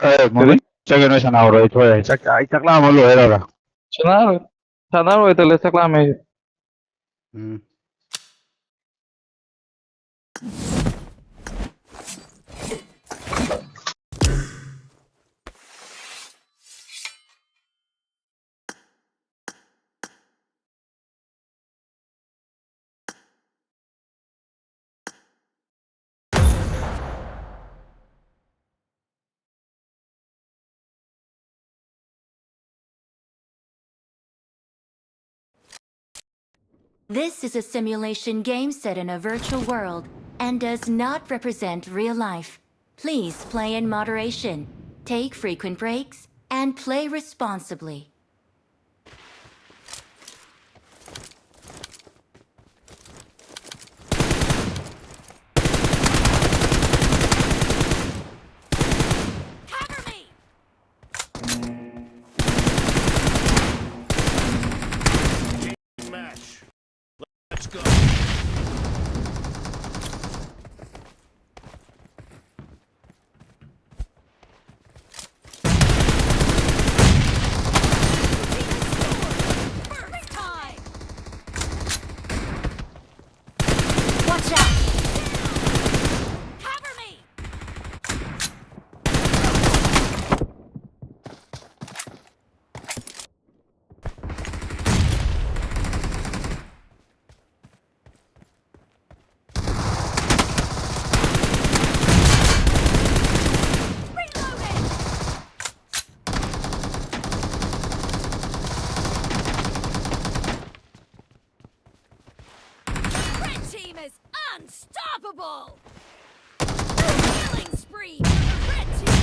ꯑꯦ, ꯃꯣꯔꯅꯤꯡ ꯆꯠꯀꯦ, ꯅꯣꯏ ꯁꯥꯟꯅꯍꯧꯔꯣ, ꯑꯩ ꯊꯣꯛꯑꯦ꯫ ꯆꯥꯛ, ꯑꯩ ꯆꯥꯛ ꯂꯥꯝꯕ ꯂꯣꯏꯔꯦ ꯂꯧꯔ꯫ ꯁꯥꯟꯅꯔꯣꯏ, ꯁꯥꯟꯅꯔꯣꯏ, ꯇꯜꯂꯦ, ꯆꯥꯛ ꯂꯥꯝꯃꯦ ꯑꯩ꯫ ꯎꯝ꯫ This is a simulation game set in a virtual world and does not represent real life. Please play in moderation, take frequent breaks, and play responsibly. Cover me! Match. Let's go. Watch out! Cover me! Red team is unstoppable! Killing spree for the red team!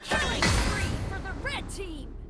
Killing spree for the red team.